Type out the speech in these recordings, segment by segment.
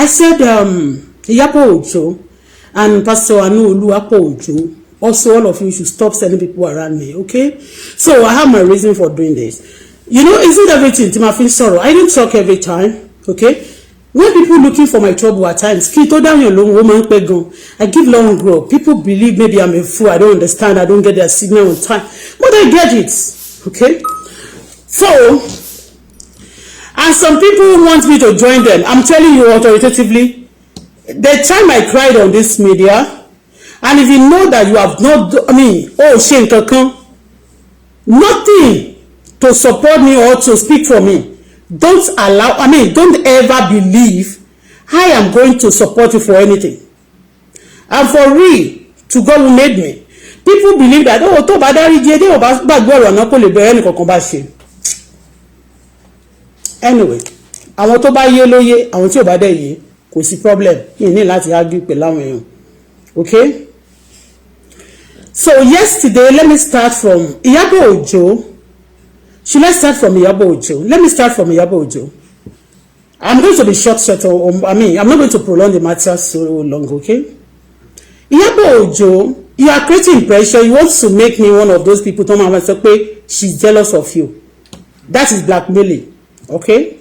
I said Iyabo Ojo and Pastor Anu Oluwapo Ojo, also all of you should stop sending people around me, okay? So I have my reason for doing this. Isn't everything tí ma fi ń sọ̀rọ̀? I don't talk every time, okay? When people looking for my trouble, at times, kí tó dáhùn lóhùn, ó máa ń pẹ́ gan. I give long rope. People believe maybe I'm a fool. I don't understand. I don't get their signal on time, but I get it, okay? So, and some people want me to join them. I'm telling you authoritatively, the time I cried on this media, and if you know that you have not, I mean, oh, ṣe nǹkan kan, nothing to support me or to speak for me, don't allow, I mean, don't ever believe I am going to support you for anything. And for real, to God who made me, people believe that, oh, tó bá dáríjì ẹ, ò bá gbàgbé ọ̀rọ̀ náà, kò lè bẹ̀rẹ̀ ẹnìkankan bá ṣe. Anyway, àwọn tó bá yé ló yé, àwọn tí ò bá dẹ̀ yé, kò sí problem yìí ní láti argue pẹ̀lú àwọn èèyàn, okay? So yesterday, let me start from Iyabo Ojo. Should I start from Iyabo Ojo? Let me start from Iyabo Ojo. I'm going to be short short, or, I mean, I'm not going to prolong the matter so long, okay? Iyabo Ojo, you are creating impression. You want to make me one of those people tó máa sọ pé she's jealous of you. That is blackmailing, okay?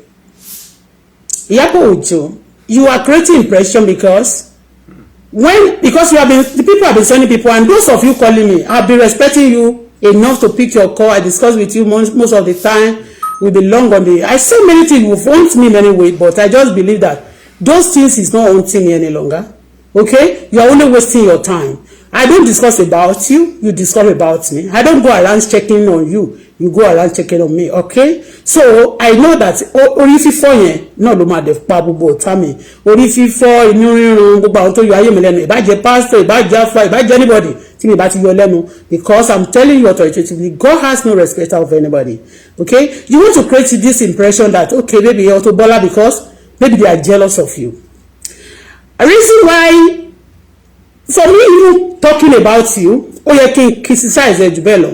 Iyabo Ojo, you are creating impression because you have been, the people have been sending people, and those of you calling me, I've been respecting you enough to pick your call. I discuss with you most of the time. We be long on the, I say many things, you want me many ways, but I just believe that those things is not haunting me any longer, okay? You are only wasting your time. I don't discuss about you, you discuss about me. I don't go around checking on you, you go around checking on me, okay? So I know that orí fífọ́ yẹn náà ló máa dẹ̀ pa gbogbo ọ̀tá mi. Orí fífọ́, inú rírun, gbogbo àwọn tó yọ ayé mi lẹ́nu, ìbájẹ́ pastor, ìbájẹ́ afa, ìbájẹ́ anybody tí mi bá ti yọ lẹ́nu, because I'm telling you authoritatively, God has no respect of anybody, okay? You want to create this impression that, okay, maybe Auto Bola, because maybe they are jealous of you. A reason why for me even talking about you, ó yẹ kí n criticize ẹ jù bẹ́ẹ̀ lọ,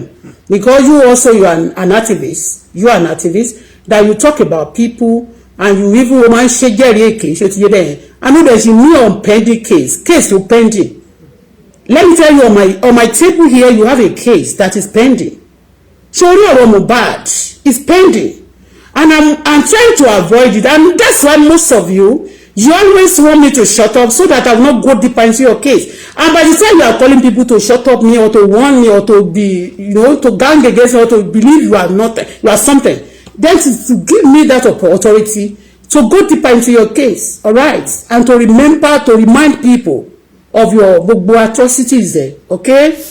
because you also, you are an activist. You are an activist that you talk about people, and you even o máa ń ṣe jẹ́rìí èké. Ṣé ti yé bẹ́ẹ̀? I know there is a new on pending case, case to pending. Let me tell you, on my table here, you have a case that is pending. Sórí ọ̀rọ̀ Mohbad is pending, and I'm trying to avoid it, and that's why most of you, you always want me to shut up so that I will not go deeper into your case. And by the time you are calling people to shut up me or to warn me or to be to gang against me or to believe you are not, you are something, then to give me that authority to go deeper into your case, all right? And to remember, to remind people of your gbogbo atrocities there, okay?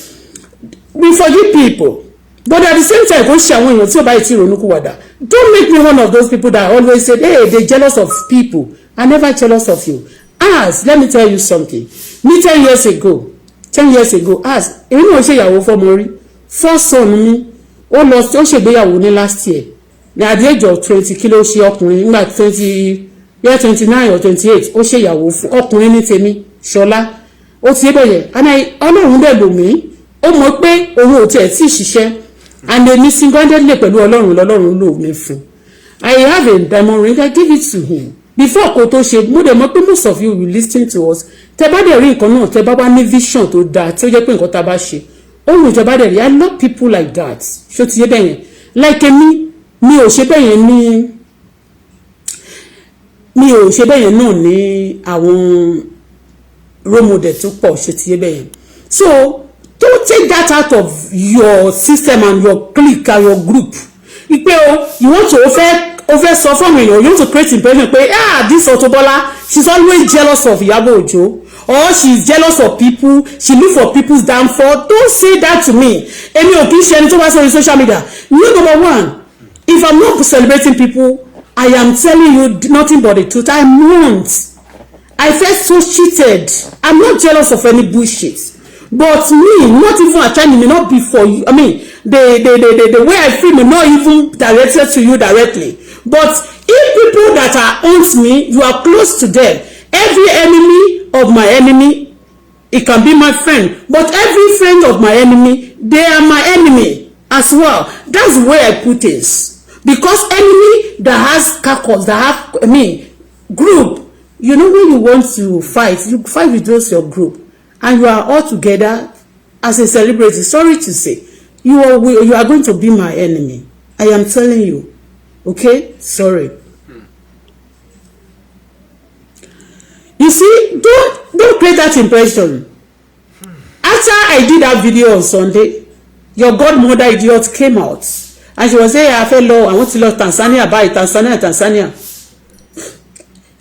We forgive people, but at the same time, kò ṣe àwọn èèyàn tí ó bá yìí ti ronú kúwàdà. Don't make me one of those people that always say, "Hey, they jealous of people." I never jealous of you. As, let me tell you something, me, 10 years ago, 10 years ago, as èmi náà ṣe ìyàwó fọmọ rí. First son mi, ó lọ, ó ṣègbéyàwó ní last year, ní at the age of 20, kí ló ṣe ọkùnrin nígbà 20 year, 29 or 28, ó ṣe ìyàwó fún ọkùnrin ní tèmi, Ṣọlá. Ó ti bẹ̀yẹ̀, and Ọlọ́run dẹ̀ lò mí. Ó mọ̀ pé òun ò tiẹ̀ tí ì ṣiṣẹ́, and èmi single-handedly pẹ̀lú Ọlọ́run lọ́lọ́run lò mí fún. I have a diamond ring. I give it to him before kó tó ṣe. Mo dẹ̀ mọ̀ pé most of you will listen to us. Tẹ bá dẹ̀ rí nǹkan náà, tẹ bá wá ní vision tó dáa, tí ó jẹ́ pé nǹkan tá a bá ṣe ohun ìjọba dẹ̀ rí, I love people like that. Ṣó ti yé bẹ́ẹ̀ yẹn? Like èmi, mi ò ṣe bẹ́ẹ̀ yẹn ní, mi ò ṣe bẹ́ẹ̀ yẹn náà ní àwọn role model tó pọ̀. Ṣó ti yé bẹ́ẹ̀ yẹn? So don't take that out of your system and your clique and your group, ipe o, you want to, o fẹ́ sọ fún àwọn èèyàn, you want to create impression pé, ah, this Auto Bola, she's always jealous of Iyabo Ojo, or she's jealous of people, she look for people's downfall. Don't say that to me. Èmi ò kì í ṣe ẹni tó wá sórí social media. You, number one, if I'm not celebrating people, I am telling you nothing but the truth. I'm not, I felt so cheated. I'm not jealous of any bullshit, but me, not even at times, may not be for you. I mean, the way I feel may not even directed to you directly, but if people that are owns me, you are close to them. Every enemy of my enemy, it can be my friend, but every friend of my enemy, they are my enemy as well. That's where I put things, because enemy that has caucus, that have, I mean, group, You know, when you want to fight, you fight with those your group, and you are all together as a celebrity. Sorry to say, you are going to be my enemy. I am telling you, okay? Sorry. You see, don't create that impression. After I did that video on Sunday, your godmother idiot came out and she was saying, "A fẹ́ lọ, àwọn ti lọ Tanzania báyìí, Tanzania, Tanzania."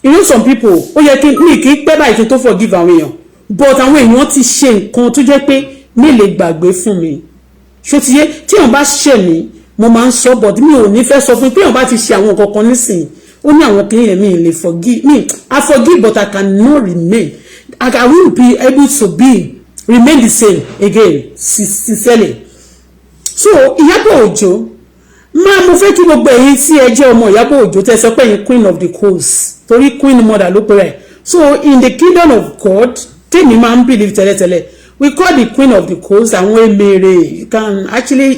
You know, some people, ó yẹ kí mi kì í pẹ́ báyìí kí n tó forgive àwọn èèyàn, but àwọn èèyàn ti ṣe nǹkan tó jẹ́ pé mi lè gbàgbé fún mi. Ṣó ti yé? Tí èèyàn bá ṣẹ̀ mí, mo máa ń sọ, but mi ò ní fẹ́ sọ fún pé èèyàn bá ti ṣe àwọn nǹkan kan nísìnyí, ó ní àwọn kìnìyàn mi lè forgive me. I forgive, but I cannot remain, I won't be able to be remain the same again, sincerely. So Ìyábọ̀ Òjó máa, mo fẹ́ kí gbogbo ẹ̀yin tí ẹ jẹ́ ọmọ Ìyábọ̀ Òjó, tẹ́ sọ pé ẹ̀yin queen of the coast, torí queen mother ló pe rẹ̀. So in the kingdom of God, tèmi máa ń believe tẹ́lẹ̀tẹ́lẹ̀, we call the queen of the coast àwọn emèrè. You can actually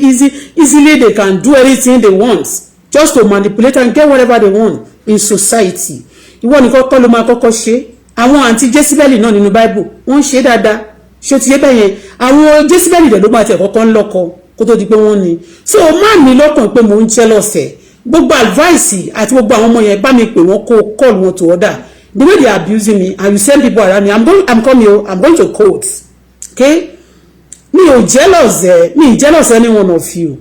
easily, they can do anything they want just to manipulate and get whatever they want in society. Ìwọ nìkan kọ́ ló máa kọ́kọ́ ṣe. Àwọn àǹtí Jésíbẹ́lì náà nínú Bible, wọ́n ń ṣe dáadáa. Ṣé ti yé bẹ́ẹ̀ yẹn? Àwọn Jésíbẹ́lì dẹ̀ ló máa tẹ̀ kọ́kọ́ ń lọ́kọ kó tó di pé wọ́n ní. So má ní lọ́kàn pé mò ń jealous ẹ̀. Gbogbo advice àti gbogbo àwọn ọmọ yẹn, bá mi pè wọ́n, kó call wọn to order. The way they are abusing me and you send people around me, I'm coming o, I'm going to court, okay? Mi ò jealous ẹ, mi ì jealous any one of you.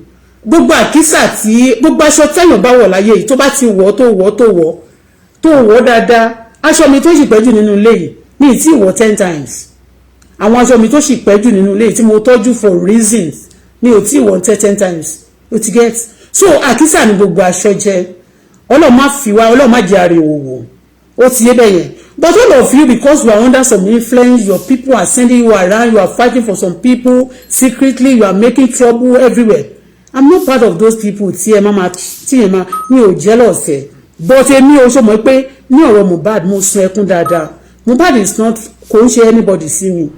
Gbogbo àkísà tí gbogbo aṣọ tẹ̀yàn bá wọ̀ láyé yìí, tó bá ti wọ̀, tó wọ̀, tó wọ̀, tó wọ̀ dáadáa. Aṣọ mi tó sì pẹ́ jù nínú ilé yìí, mi ì tí ì wọ̀ 10 times. Àwọn aṣọ mi tó sì pẹ́ jù nínú ilé yìí tí mo tọ́jú for reasons, mi ò tí ì wọ̀ 10 times. O ti get? So àkísà ni gbogbo aṣọ jẹ́. Ọlọ́run má fi wá, Ọlọ́run má jẹ́ àrè òwò. Ó ti yé bẹ́ẹ̀ yẹn? But all of you, because you are under some influence, your people are sending you around, you are fighting for some people secretly, you are making trouble everywhere. I'm not part of those people tí ẹ má ma tí ẹ má. Mi ò jealous ẹ, but èmi ò sọ mọ́ pé ní ọ̀rọ̀ Mohbad, mo sun ẹkún dáadáa. Mohbad is not, kò ń ṣe anybody sí mi.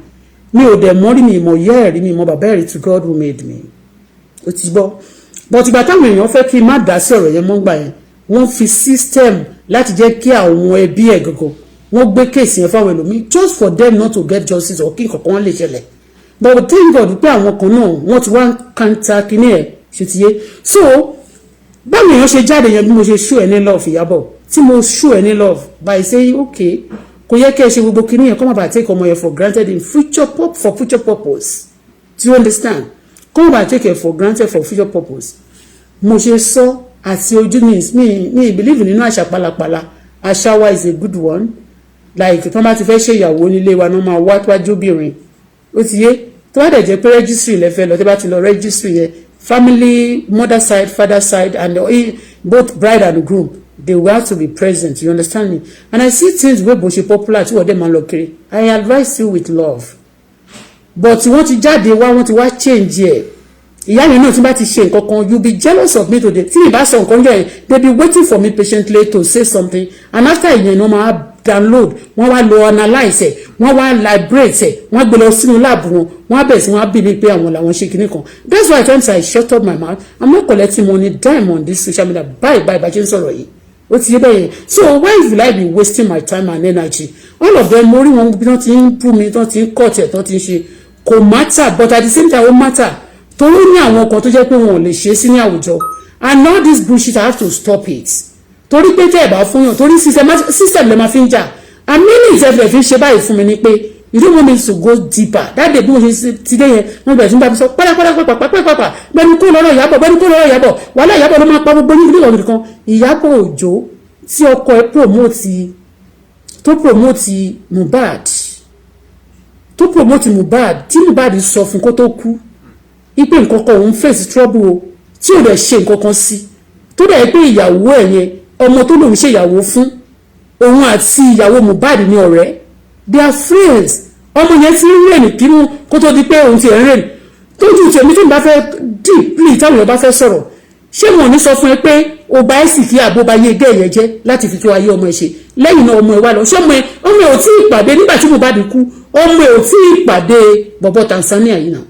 Mi ò dẹ̀ mọ́rí, mi ìmọ̀ yẹ́ ẹ̀rí mi ìmọ̀ bàbá ẹ̀rí, to God who made me. Ó ti gbọ́? But ìgbà táwọn èèyàn fẹ́ kí n má dá sí ọ̀rọ̀ yẹn mọ́ gbà yẹn, wọ́n fi system láti jẹ́ kí àwọn ẹbí ẹ̀ gangan, wọ́n gbé case yẹn fáwọn ẹlòmíì just for them not to get justice or kí nǹkan kan lè ṣẹlẹ̀. But thank God pé àwọn kan náà, wọ́n ti wá counter kíní ẹ̀. Ṣe ti yé? So báwọn èèyàn ṣe jáde yẹn, bí mo ṣe show ẹ ní love, Ìyábọ̀, tí mo show ẹ ní love by saying, okay, kò yẹ kí ẹ ṣe gbogbo kíní yẹn, kó má bàa take ọmọ yẹn for granted in future, for future purpose. Do you understand? Kó má bàa take it for granted for future purpose. Mo ṣe sọ àti ojú mi believe nínú àṣà pálapàla. Àṣà wa is a good one. Like tí wọ́n bá ti fẹ́ ṣe ìyàwó nílé wa náà, máa wá tó wájú obìnrin. Ó ti yé? Tó bá dẹ̀ jẹ́ pé registry lẹ́fẹ̀ẹ́ lọ, tó bá ti lọ registry yẹn, family, mother side, father side, and both bride and groom, they will have to be present. You understand me? And I see things wey bó ṣe popular tí wọ́n dẹ̀ máa lọ kiri. I advise you with love, but wọ́n ti jáde wá, wọ́n ti wá change ẹ̀. Ìyá mi náà, tí bá ti ṣe nǹkan kan, you be jealous of me today. Tí mi bá sọ nǹkan jọ yẹn, they be waiting for me patiently to say something, and after ìyẹn ni wọ́n máa download, wọ́n wá lọ analyse ẹ̀, wọ́n wá liberate ẹ̀, wọ́n gbé lọ sínú lab wọn, wọ́n á bẹ̀rẹ̀ sí wọ́n á bí mi pé àwọn làwọn ṣe kinní kan. That's why times I shut up my mouth. I'm not collecting money dime on this social media. Báyìí báyìí bá ṣe ń sọ̀rọ̀ yìí, ó ti yé bẹ́ẹ̀ yẹn? So why will I be wasting my time and energy? All of them, mo rí wọn bí wọ́n ti ń bú mi, tí wọ́n ti ń cut ẹ̀, tí wọ́n ti ń ṣe. Kò matter, but at the same time ó matter, torí ní àwọn kan tó jẹ́ pé wọn ò lè ṣe é sí ní àwùjọ. And all this bullshit, I have to stop it, torí pé tẹ́ ẹ̀ bá fún yàn, torí system lè máa fi ń jà. And many ìtẹ́fẹ̀ fi ń ṣe báyìí fún mi ni pé you don't want me to go deeper. That day, bí mo ṣe ti dé yẹn, wọ́n bẹ̀rẹ̀ sí ní bá mi sọ pátápátápátápátápátá, gbẹnu kó lọ́rọ̀ Ìyábọ̀, gbẹnu kó lọ́rọ̀ Ìyábọ̀, wàhálà Ìyábọ̀ ló máa pa gbogbo yín nígbà kan. Ìyábọ̀ Òjó tí ọkọ ẹ̀ promote, tó promote Mohbad, tó promote Mohbad, tí Mohbad sọ fún kó tó kú ipe nǹkan kan òun face trouble o, tí ò dẹ̀ ṣe nǹkan kan sí, tó dẹ̀ pé ìyàwó ẹ̀ yẹn, ọmọ tó lòun ṣe ìyàwó fún, òun àti ìyàwó Mohbad ní ọ̀rẹ́, they are friends. Ọmọ yẹn ti ń rìn kínú kó tó di pé òun ti ẹ̀ ń rìn. Tójú tèmi, tí n bá fẹ́ deeply, táwọn èèyàn bá fẹ́ sọ̀rọ̀, ṣé wọn ò ní sọ fún ẹ pé o bá ẹ̀sì kí àbó bá yé gẹ́ yẹn jẹ́ láti fi tó ayé ọmọ ẹ ṣe? Lẹ́yìn náà, ọmọ ẹ wá lọ, ṣé ọmọ ẹ ò tí ì pàdé nígbà tí Mohbad kú? Ọmọ ẹ ò tí ì pàdé bọ̀bọ̀ Tanzania yìí náà.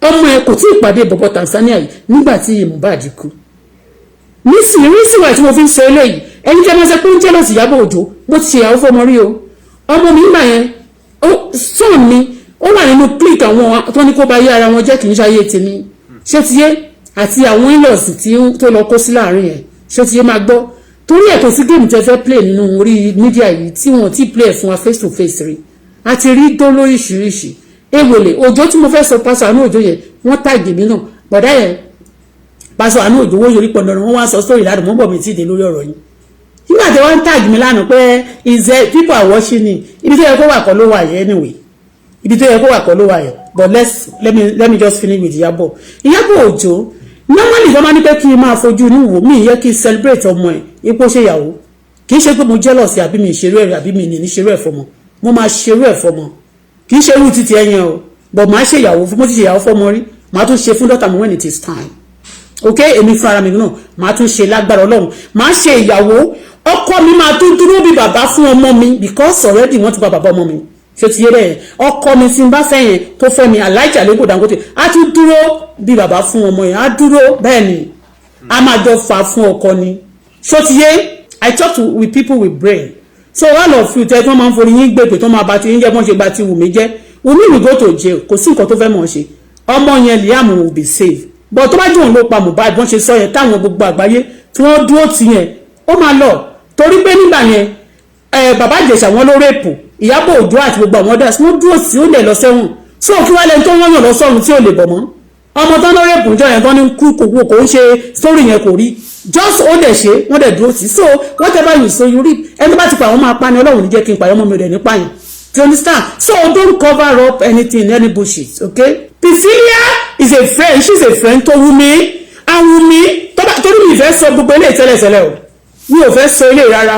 Ọmọ ẹ kò tí ì pàdé bọ̀bọ̀ Tanzania yìí nígbà tí Mohbad kú. Nísìnyí, rísìwà tí mo fi ń sọ eléyìí, ẹni tí a máa sọ pé ń jealous Ìyábọ̀ Òjó, Mo ti ṣèyàwó fọmọ rí o. Ọmọ mi nígbà yẹn, ó sọ̀n mi, ó wà nínú clique àwọn tó ní kó bá yé ara wọn jẹ́. Kì í ṣayé tèmi. Ṣé ti yé? Àti àwọn in-laws tí tó lọ kó sí láàrin yẹn. Ṣé ti yé? Máa gbọ́, torí ẹ̀ kò sí game tẹ́ fẹ́ play nínú orí media yìí tí wọ́n ti play fún wa face to face rí. Àti rí tó lóríṣiríṣi. Ewele òjò tí mo fẹ́ sọ, pásọ àánú òjò yẹn, wọ́n tag mi náà. Bọ̀dá yẹn, pásọ àánú òjò, wọ́n yorí pọ̀nà, wọ́n wá sọ sórí ìlànà mọ́ bọ̀ mí tí ì dé lórí ọ̀rọ̀ yìí. Nígbà tí wọ́n ń tag mi lánàá pé is there, people are watching me. Ibi tó yẹ kó wà kọ́ ló wà yẹn. Anyway, ibi tó yẹ kó wà kọ́ ló wà yẹn, but let me just finish with Ìyábọ̀. Ìyábọ̀ Òjó, normally, tó máa ní pé kí n máa fojú inú wò mí, yẹ kí n celebrate ọmọ ẹ̀ ipò ṣe ìyàwó. Kì í ṣe pé mo jealous àbí mi ìṣerú ẹ̀, àbí mi ní ṣerú ẹ̀ fọmọ. Mo máa ṣerú ẹ̀ fọmọ, kì í ṣe irú títí ẹ yẹn o, but máa ṣe ìyàwó. Mo ti ṣe ìyàwó fọmọ rí. Màá tún ṣe fún daughter mi when it is time, okay? Èmi fúnra mi náà màá tún ṣe. Lágbára Ọlọ́run, màá ṣe ìyàwó. Ọkọ mi máa tún dúró bí bàbá fún ọmọ mi, because already wọ́n ti pa bàbá ọmọ mi. Ṣé ti yé bẹ́ẹ̀? Ọkọ mi tí n bá fẹ́ yẹn, tó fẹ́ mi, Aláìjà Lẹ́kọ̀ọ́ Dangote, á tún dúró bí bàbá fún ọmọ yẹn. Á dúró bẹ́ẹ̀ ni, á máa jọ fà fún ọkọ ni. Ṣó ti yé? I talk with people with brain. So all of you tẹ́ tó máa ń forí yín gbèpè, tó máa bá ti yín jẹ́, bọ́n ṣe gba ti Wùmí jẹ́. Wùmí will go to jail. Kò sí nǹkan tó fẹ́ mọ̀ ṣe. Ọmọ yẹn, Liam, will be safe, but tó bá jẹ́ òun ló pa Mohbad, bọ́n ṣe sọ yẹn, táwọn gbogbo àgbáyé tí wọ́n dúró tì yẹn, ó máa lọ, torí pé nígbà yẹn ẹ bàbá Ìjẹ̀ṣà, wọn ló rape Ìyábọ̀ Òjó àti gbogbo àwọn others, wọ́n dúró sí, ó lè lọ sẹ́wọ̀n. So kí wá lẹni tó wọ́n yàn lọ sọ́run tí ò lè bọ̀ mọ́? Ọmọ tán ló rape jọ yẹn, tán ní kú, kò ń ṣe story yẹn, kò rí just ó dẹ̀ ṣe, wọ́n dẹ̀ dúró sí. So whatever you sow, you reap. Ẹni tó bá ti pa àwọn máa pa ni. Ọlọ́run ní jẹ́ kí n pa ọmọ mi rẹ̀ nípa yẹn. Do you understand? So don't cover up anything, any bullshit, okay? Priscilla is a friend. She's a friend to Wunmi, and Wunmi torí mi ìfẹ́ sọ gbogbo eléyìí tẹ́lẹ̀tẹ́lẹ̀ o, mi ò fẹ́ sọ eléyìí rárá,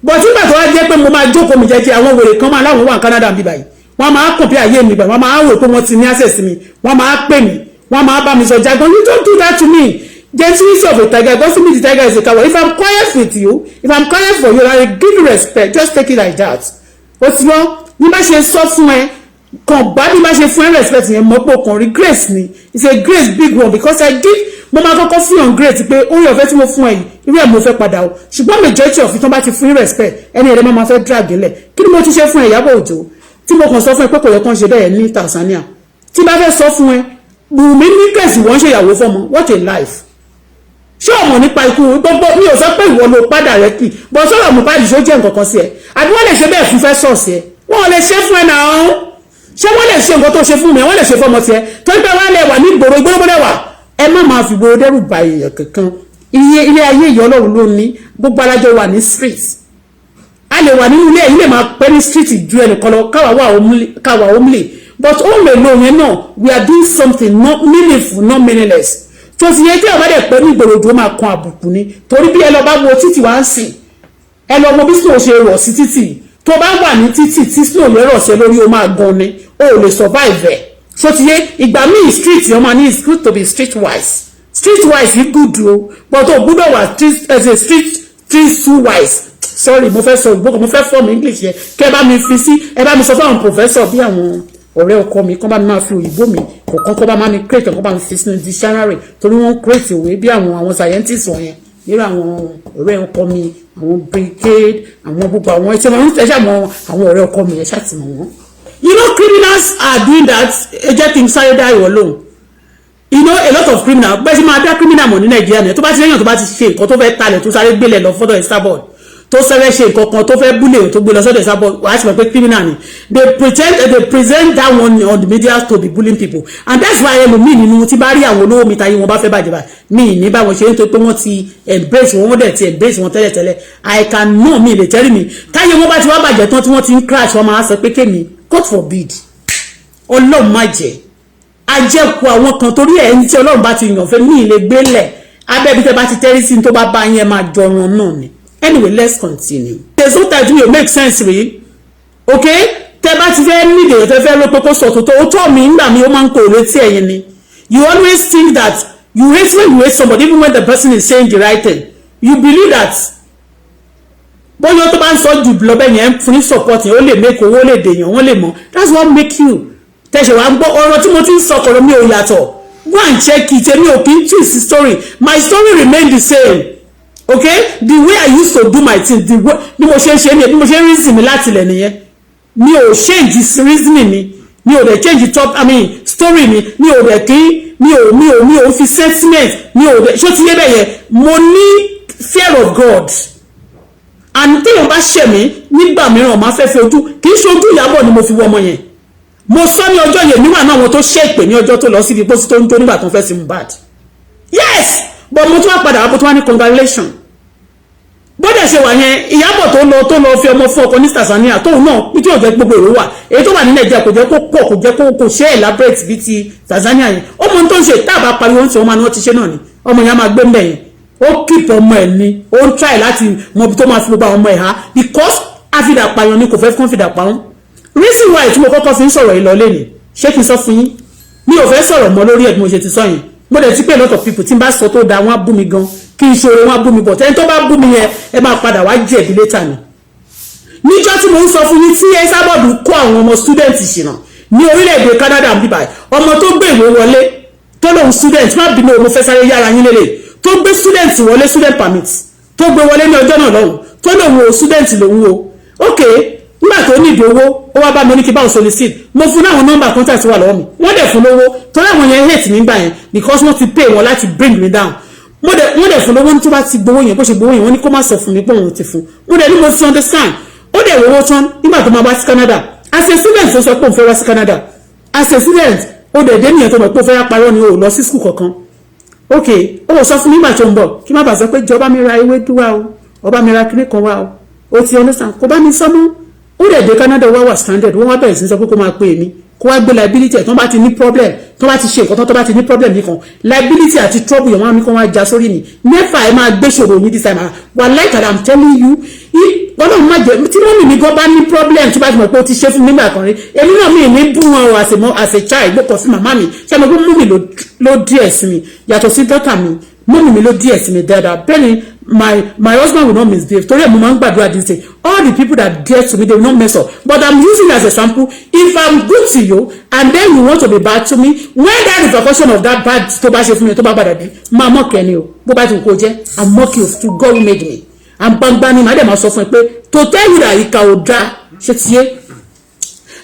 but nígbà tó wá jẹ́ pé mo máa jókòó mi jẹ́jẹ́, àwọn wèrè kan máa láwọn wà ní Canada bí báyìí, wọ́n máa kàn bí ayé mi báyìí, wọ́n máa rò pé wọ́n ti ní access mi, wọ́n máa pè mí, wọ́n máa bá mi sọ jargon. You don't do that to me. Gentility of a tiger doesn't mean the tiger is a coward. If I'm quiet with you, if I'm quiet for you, I give you respect. Just take it like that. Ó ti lọ ní bá ṣe sọ fún ẹ kàn bá bí bá ṣe fún ẹ respect yẹn, mọ́ pé kàn rí grace ni. It's a grace, big one, because I give. Mo máa kọ́kọ́ fún yàn grace pé orí ọ̀fẹ́ tí mo fún ẹ yìí, irú ẹ̀ mo fẹ́ padà o. Ṣùgbọ́n majority of it, tán bá ti fún yín respect, ẹni ẹ̀rẹ́ máa fẹ́ drag lẹ̀. Kí ni mo ti ṣe fún ẹ, Ìyábọ̀ Òjó, tí mo kàn sọ fún ẹ pé kò yẹ kán ṣe bẹ́ẹ̀ ní Tanzania? Tí bá fẹ́ sọ fún ẹ, Wùmí ní kẹ̀sì, wọ́n ṣe ìyàwó fọ́mọ. What a life! Ṣé ọmọ nípa ikú gbogbo? Mi ò sọ pé ìwọ ló padà rẹ kì bọ́ sọ̀rọ̀ Mohbad. Ṣó jẹ́ nǹkan kan sí ẹ? Àbí wọ́n lè ṣe bẹ́ẹ̀ fún fẹ́ sọ̀ọ̀sì ẹ? Wọ́n lè ṣe fún ẹ náà. Ṣé wọ́n lè ṣe nǹkan tó ṣe fún mi? Wọ́n lè ṣe fọmọ tiẹ̀, torí pé wọ́n lè wà ní ìgboro. Ìgboro gbọ́dọ̀ wà. Ẹ má máa fi ìgboro dẹ́rù ba èèyàn kankan. Iye ilé ayé ìyá Ọlọ́run ló ní. Gbogbo alájọ wà ní street. A lè wà nínú ilé yìí, lè máa pẹ́ ní street ju ẹnìkan lọ. Káwa homely, but ó lè lo yẹn náà. We are doing something not meaningful, not meaningless. Tó ti yẹ kí ọba dẹ̀ pẹ́ ní ìgboro jù, ó máa kan àbùkù ni, torí bí ẹ lọ bá wo títì wá ń sìn, ẹ lọ mọ bí snow ṣe rọ̀ sí títì. Tó bá wà ní títì tí snow yẹn rọ̀ sí lórí, ó máa gan ni, o ò lè survive ẹ̀. Tó ti yé? Ìgbà míì, street yẹn máa ní, it's good to be street wise. Street wise yìí good o, but o gbúdọ̀ wà street as a street street too wise. Sorry, mo fẹ́ sọ ìgbókò, mo fẹ́ form English yẹn. Kẹ́ ẹ bá mi fi sí, ẹ bá mi sọ fún àwọn professor bí àwọn ọ̀rẹ́ ọkọ mi, kán bá mi máa fi òyìnbó mi kọ̀ọ̀kan, kán bá máa mi create, kán bá mi fi sínú dictionary, torí wọ́n create ìwé bí àwọn scientists wọ̀nyẹn, nírú àwọn ọ̀rẹ́ ọkọ mi, àwọn brigade, àwọn gbogbo àwọn ẹ̀ṣẹ̀ wọn, ẹ̀ṣẹ̀ àwọn ọ̀rẹ́ ọkọ mi, ẹ̀ ṣàtìmọ̀ wọn. You know, criminals are doing that. Ẹ jẹ́ kí n sáré dá ìwọ lóhùn. You know, a lot of criminal, bẹ́ẹ̀ sì máa dá criminal mọ̀ ní Nàìjíríà nìyẹn. Tó bá ti lẹ́yìn, tó bá ti ṣe nǹkan tó fẹ́ talẹ̀, tó sáré gbélé lọ fọ́dọ̀ Esabod, tó sáré ṣe nǹkan kan, tó fẹ́ búlẹ̀, tó gbé lọ sọ́dọ̀ Esabod, wàá ti mọ̀ pé criminal ni. They pretend, they present that one on the media to be bullying people, and that's why ẹlòmíì nínú tí bá rí àwọn olówó mi táyé wọn bá fẹ́ bàjẹ́ báyìí, mi ní báwọn ṣe ń tó pé wọ́n ti embrace wọn, wọ́n dẹ̀ ti embrace wọn tẹ́lẹ̀tẹ́lẹ̀. I can know, mi lè tẹ́rì mi táyé wọn bá ti wá bàjẹ́ tán, tí wọ́n ti ń crash, wọ́n máa sọ pé kémi, God forbid, Ọlọ́run má jẹ́ ajẹ́kù àwọn kan, torí ẹ̀ ń tí Ọlọ́run bá ti yàn fẹ́ ní ilé gbélẹ̀ abẹ́bí tẹ́ bá ti tẹ́rí sí, tó bá bá yẹn máa jọrun náà ni. Anyway, let's continue. There's no time to make sense rí, okay? Tẹ́ bá ti fẹ́ nídìí, tẹ́ fẹ́ ló pé kó sọ tòótọ́, ó tọ́ mi nígbà mi, ó máa ń kó létí ẹ̀yin ni. You always think that you hate when you hate somebody, even when the person is saying the right thing. You believe that bóyá tó bá ń sọ jù lọ bẹ́ẹ̀ yẹn, fún ní support yẹn, ó lè make owó, lè dèèyàn, wọ́n lè mọ̀. That's what make you tẹ̀sẹ̀ wá ń gbọ́ ọ̀rọ̀ tí mo ti ń sọ kọ̀rọ̀ mi ò yàtọ̀. Go and check it. Èmi ò kí ń twist story. My story remain the same. Okay, the way I used to do my thing, the way bí mo ṣe ń ṣe ni, bí mo ṣe ń reason mi láti ilẹ̀ nìyẹn. Mi ò change reasoning mi, mi ò dẹ̀ change top, I mean, story mi. Mi ò dẹ̀ kí mi ò fi sentiment, mi ò dẹ̀ ṣó ti yé bẹ́ẹ̀ yẹn. Mo ní fear of God, and téèyàn bá ṣẹ̀ mí nígbà mìíràn, máa fẹ́ fi ojú, kì í ṣe ojú Ìyábọ̀ ni mo fi wọ ọmọ yẹn. Mo sọ ní ọjọ́ yẹn níwà náà, àwọn tó ṣe ìpè ní ọjọ́ tó lọ síbi pósí tó ń jó nígbà tó ń fẹ́ sí Mohbad. Yes, but mo tún wá padà wá, mo tún wá ní congratulation. Bọ́dẹ̀ ṣe wà yẹn, Ìyábọ̀ tó lọ fi ọmọ fún ọkọ ní Tanzania, tóun náà ní tí ò jẹ́ gbogbo èrò wà, èyí tó wà ní Nàìjíríà kò jẹ́ kó pọ̀, kò jẹ́ kó ṣe elaborate bí ti Tanzania yẹn. Ó mọ ohun tó ń ṣe. Tá a bá pariwo ń ṣe, wọn máa ní wọ́n ti ṣe náà ni. Ọmọ yẹn á máa gbé ń bẹ̀ yẹn. Ó keep ọmọ ẹ̀ ni, ó ń try láti mọ ibi tó máa fi gbogbo àwọn ọmọ ẹ̀ há, because àfidà pààyàn ni, kò fẹ́ kán fìdà pa wọ́n. Reason why tí mo kọ́kọ́ fi ń sọ̀rọ̀ yìí lọ lẹ́nìí, ṣé kí n sọ fún yín? Mi ò fẹ́ sọ̀rọ̀ mọ́ lórí ẹ̀ bí mo ṣe ti sọ yẹn. Mo dẹ̀ ti pé a lot of people tí n bá sọ tó da, wọ́n á bú mi gan. Kí n ṣòro, wọ́n á bú mi, but ẹni tó bá bú mi yẹn, ẹ máa padà wá jẹ̀bi later ni. Níjọ́ tí mo ń sọ fún yín tí Esabod kó àwọn ọmọ student ṣìnà ní orílẹ̀-èdè Canada ń bíbà, ọmọ tó gbé ìwé wọlé tó lóun student, má bínú, mo fẹ́ sáré yára yín lélẹ̀, tó gbé student wọlé, student permit tó gbé wọlé ní ọjọ́ náà lọ́hùn, tó lóun o, student lòun o. Ok, nígbà tó ní ìdí owó, ó wá bá mi ní kí báwọn solicit. Mo fún àwọn nọ́mbà contact wà lọ́wọ́ mi, wọ́n dẹ̀ fún lówó, torí àwọn yẹn hate nígbà yẹn because wọ́n ti pay wọn láti bring me down. Wọ́n dẹ̀ fún lówó. Tó bá ti gbowó yẹn, bó ṣe gbowó yẹn, wọ́n ní kó má sọ fún mi pé òun ti fún. Mo dẹ̀ ní mo ti understand. Ó dẹ̀ wọ́wọ́ tán nígbà tó máa wá sí Canada as a student. Tó sọ pé òun fẹ́ wá sí Canada as a student, ó dẹ̀ dé nìyẹn, tó mọ̀ pé ó fẹ́ parọ́ ni, o lọ sí school kankan. Ok, ó sọ fún nígbà tó ń bọ̀ kí má bàa sọ pé jọba mi ra ewédú wá o, ọba mi ra kíní kan wá o. Ó ti understand, kò bá mi sọ mọ́. Ó dẹ̀ dé Canada, wá wà stranded. Wọ́n wá bẹ̀rẹ̀ sí sọ pé kó máa pè mí, kó wá gbé liability ẹ̀. Tó bá ti ní problem, tó bá ti ṣe nǹkan, tó bá ti ní problem nìkan, liability àti trouble yẹn, wọ́n á ní kó wá já sórí mi. Never. Ẹ máa gbé ṣòro yín this time wà. Like I'm telling you, Ọlọ́run má jẹ́ tí mummy mi gan bá ní problem, tí bá ti mọ̀ pé ó ti ṣe fún mi nígbà kan rí, èmi náà mi ní bú wọn o. As a child, mo kàn sí màmá mi. Ṣé mo gbé mummy ló díẹ̀ sí mi yàtọ̀ sí dọ́tà mi? Mummy mi ló díẹ̀ sí mi dáadáa. Bẹ́ẹ̀ ni my husband will not misbehave, torí ẹ̀ mo máa ń gbàdúrà this day, all the people that dear to me, they will not mess up. But I'm using it as a sample. If I'm good to you and then you want to be bad to me, when that repercussion of that bad tó bá ṣe fún mi, tó bá padà dé, máa mọ̀ kẹ́ni o. Bó bá ti kó jẹ́, I'm mock you to God who made me. And gbangba ni màá dẹ̀ máa sọ fún ẹ pé to tell you that ìkà ò dáa. Ṣe ti yé?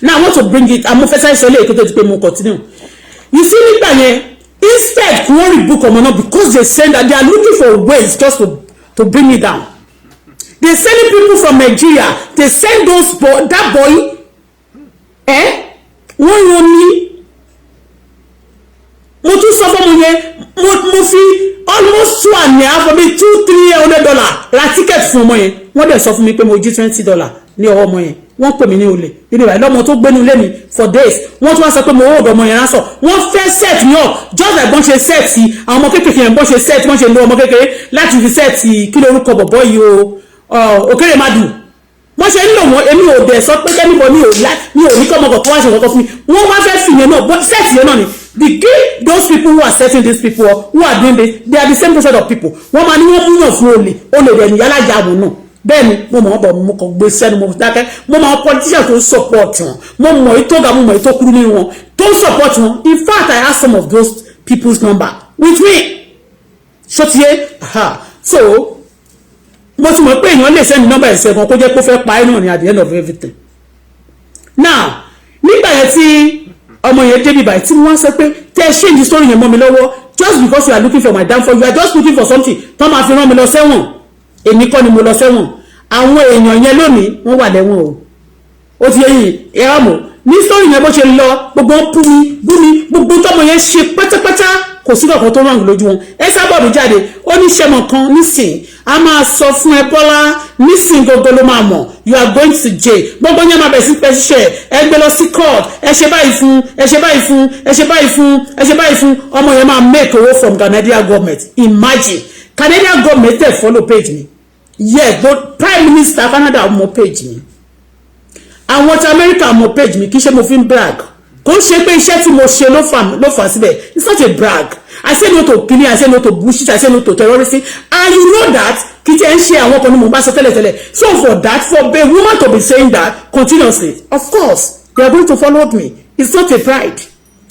Now I want to bring it. Amúfẹ́sẹ́ sọ ilé ìkótó ti pé mo continue. You see, nígbà yẹn, instead kí wọ́n rebuke ọmọ náà, because they send that they are looking for ways just to bring me down. They sending people from Nigeria. They send those boy, that boy, eh, wọ́n rán ní. Mo tún sọ fún ọmọ yẹn, mo fi almost two and a half, maybe $200-300 ra ticket fún ọmọ yẹn. Wọ́n dẹ̀ sọ fún mi pé mo jí $20 ní ọwọ́ ọmọ yẹn. Wọ́n pè mí ní olè nínú ìwà lọ́mọ tó gbénu lé mi for days. Wọ́n tún wá sọ pé mo hold ọmọ yẹn ránṣọ. Wọ́n fẹ́ set me up just like bọ́n ṣe set àwọn ọmọ kékeré yẹn, bọ́n ṣe set, wọ́n ṣe lo ọmọ kékeré láti fi set kí lórúkọ bọ̀bọ̀ yìí o, Òkèrè Madu. Wọ́n ṣe ń lò wọ́n. Èmi ò dẹ̀ sọ pé kẹ́míkọ mi ò ní kọ́ ọmọ kọ̀ọ̀kan wá ṣe nǹkan fún mi. Wọ́n wá fẹ́ fi yẹn náà set yẹn náà ni. The key, those people who are setting these people up, who are doing this, they are the same set of people. Wọ́n máa ní wọ́n múyàn fún olè. Olè dẹ̀ ní yálà jà wọn náà. Bẹ́ẹ̀ ni mo mọ̀ wọ́n bọ̀, mo kàn gbé sẹ́nu, mo dákẹ́. Mo mọ̀ àwọn politician tó ń support wọn, mo mọ̀ èyí tó ga, mo mọ̀ èyí tó kúrú nínú wọn tó ń support wọn. In fact, I have some of those people's number with me. Ṣó ti yé? So mo ti mọ̀ pé èèyàn lè send nọ́mbà ìṣẹ́gun kó jẹ́ pé ó fẹ́ pa ẹ́ náà ní at the end of everything. Now, nígbà yẹn tí ọmọ yẹn débi báyìí, tí wọ́n sọ pé tẹ́ ẹ ṣéǹjì story yẹn mọ́ mi lọ́wọ́, just because you are looking for my downfall, you are just looking for something tó máa fi rán mi lọ sẹ́wọ̀n. Èmi kọ́ ni mo lọ sẹ́wọ̀n. Àwọn èèyàn yẹn lónìí, wọ́n wà lẹ́wọ̀n o. Ó ti yẹ yìí ẹ mọ̀ ní story yẹn bó ṣe lọ. Gbogbo bú mi, bú mi, gbogbo tọmọ yẹn ṣe pátápátá, kò sí kankan tó ràn lójú wọn. Ẹ sábọ̀dù jáde, ó ní sẹ́mọ̀ kan nísìn, a máa sọ fún ẹ Bọ́lá nísìn, gbogbo ló máa mọ̀, you are going to jail. Gbogbo yẹn máa bẹ̀ sí pẹ́ṣíṣẹ́ ẹ gbé lọ sí court. Ẹ ṣe báyìí fún, ẹ ṣe báyìí fún, ẹ ṣe báyìí fún, ẹ ṣe báyìí fún. Ọmọ yẹn máa make owó from Canadian government. Imagine, Canadian government tẹ̀ follow page mi. Yes, but Prime Minister Canada mọ page mi, àwọn ti America mọ page mi. Kì í ṣe mo fi ń brag, kò ń ṣe pé iṣẹ́ tí mo ṣe ló fà síbẹ̀. It's not a brag. I say no to killing, I say no to bullshit, I say no to terrorism, and you know that. Kì í tiẹ̀ ń ṣe àwọn kan ní mo bá sọ tẹ́lẹ̀tẹ́lẹ̀. So for that, for a woman to be saying that continuously, of course they are going to follow me. It's not a pride.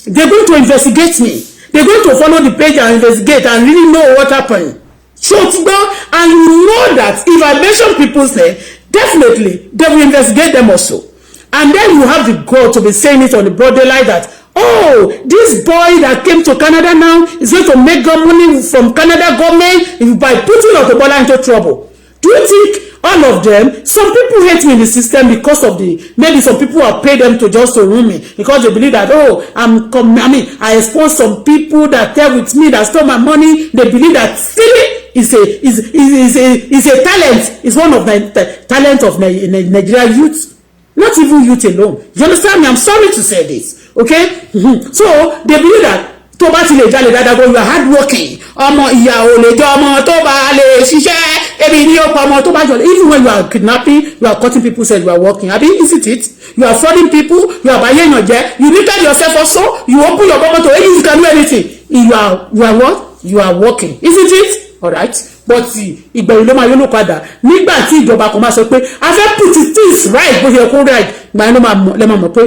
They are going to investigate me. They are going to follow the page and investigate and really know what happened. Ṣé o ti gbọ́? And you know that if I mention people's name, definitely they will investigate them also. And then you have the God to be saying it on the broad daylight that, oh, this boy that came to Canada now is going to make money from Canada government by putting Auto Bola into trouble. Do you think all of them? Some people hate me in the system because of the, maybe some people have paid them to just to ruin me because they believe that, oh, I mean, I expose some people that tell with me that stole my money. They believe that stealing is a talent. Is one of the talent of Nigeria youth, not even youth alone. You understand me? I'm sorry to say this, okay? So they believe that tó bá ti lè jalè dáadáa go, you are hard working. Ọmọ ìyá ò lè jọ ọmọ tó bá lè ṣiṣẹ́, ebi ní ó pa ọmọ tó bá jọ. Even when you are kidnapping, you are cutting people head, you are working, abi? Isn't it you are frauding people, you are bayé èèyàn jẹ́? You naked yourself also, you open your bubble to any, you can do anything. You are what? You are working, isn't it? Alright, but ìgbẹ̀yìn ló máa yóò ló padà nígbà tí ìjọba kan máa sọ pé a fẹ́ put things right, bó ṣe kó right, gbà yín ló máa mọ̀ pé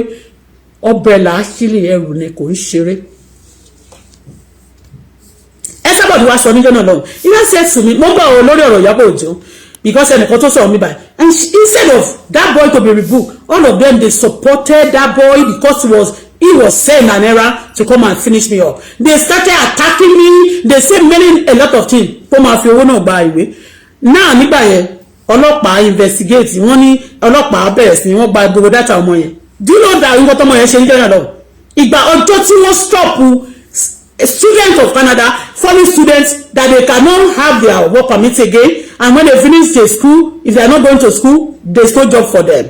ọbẹ̀ làásìlì ẹrù ni, kò ń ṣeré. Esabod wá sọ níjọ́ náà lọ́hùn, he now said to me, mo ń bọ̀ ọ lórí ọ̀rọ̀ Ìyábọ̀ Òjó, because ẹnìkan tó sọ̀rọ̀ mi báyìí, and instead of that boy to be rebuked, all of them, they supported that boy because he was sent an error to come and finish me up. They started attacking me. They say many, a lot of things, kó máa fi owó náà gba ìwé náà. Nígbà yẹn, ọlọ́pàá investigate, wọ́n ní ọlọ́pàá bẹ̀rẹ̀ sí wọ́n gba gbogbo data ọmọ yẹn. Do you know that nǹkan tọmọ yẹn ṣe níjọ́ náà lọ, ìgbà ọjọ́ tí wọ́n stop students of Canada, foreign students, that they cannot have their work permit again, and when they finish the school, if they are not going to school, there's no job for them,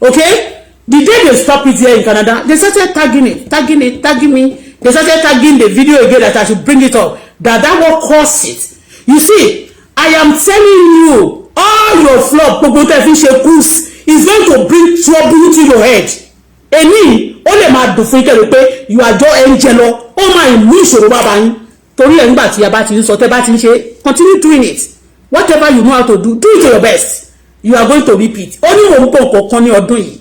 okay? The day they stop it here in Canada, they started tagging it, tagging it, tagging me. They started tagging the video again that I should bring it up, that that what caused it. You see, I am telling you, all your flop, gbogbo tẹ́ fi ṣe cruise, is going to bring trouble to your head. Èmi ó lè máa dùn fún ikẹ́ pé you are just angel lọ, ó máa mú ìṣòro bá bá yín. Torí ẹ̀, nígbà tí a bá ti ń sọ, tẹ́ bá ti ń ṣe, continue doing it. Whatever you know how to do, do it to your best. You are going to repeat. Ó ní mò ń pọ̀ nǹkan ní ọdún yìí.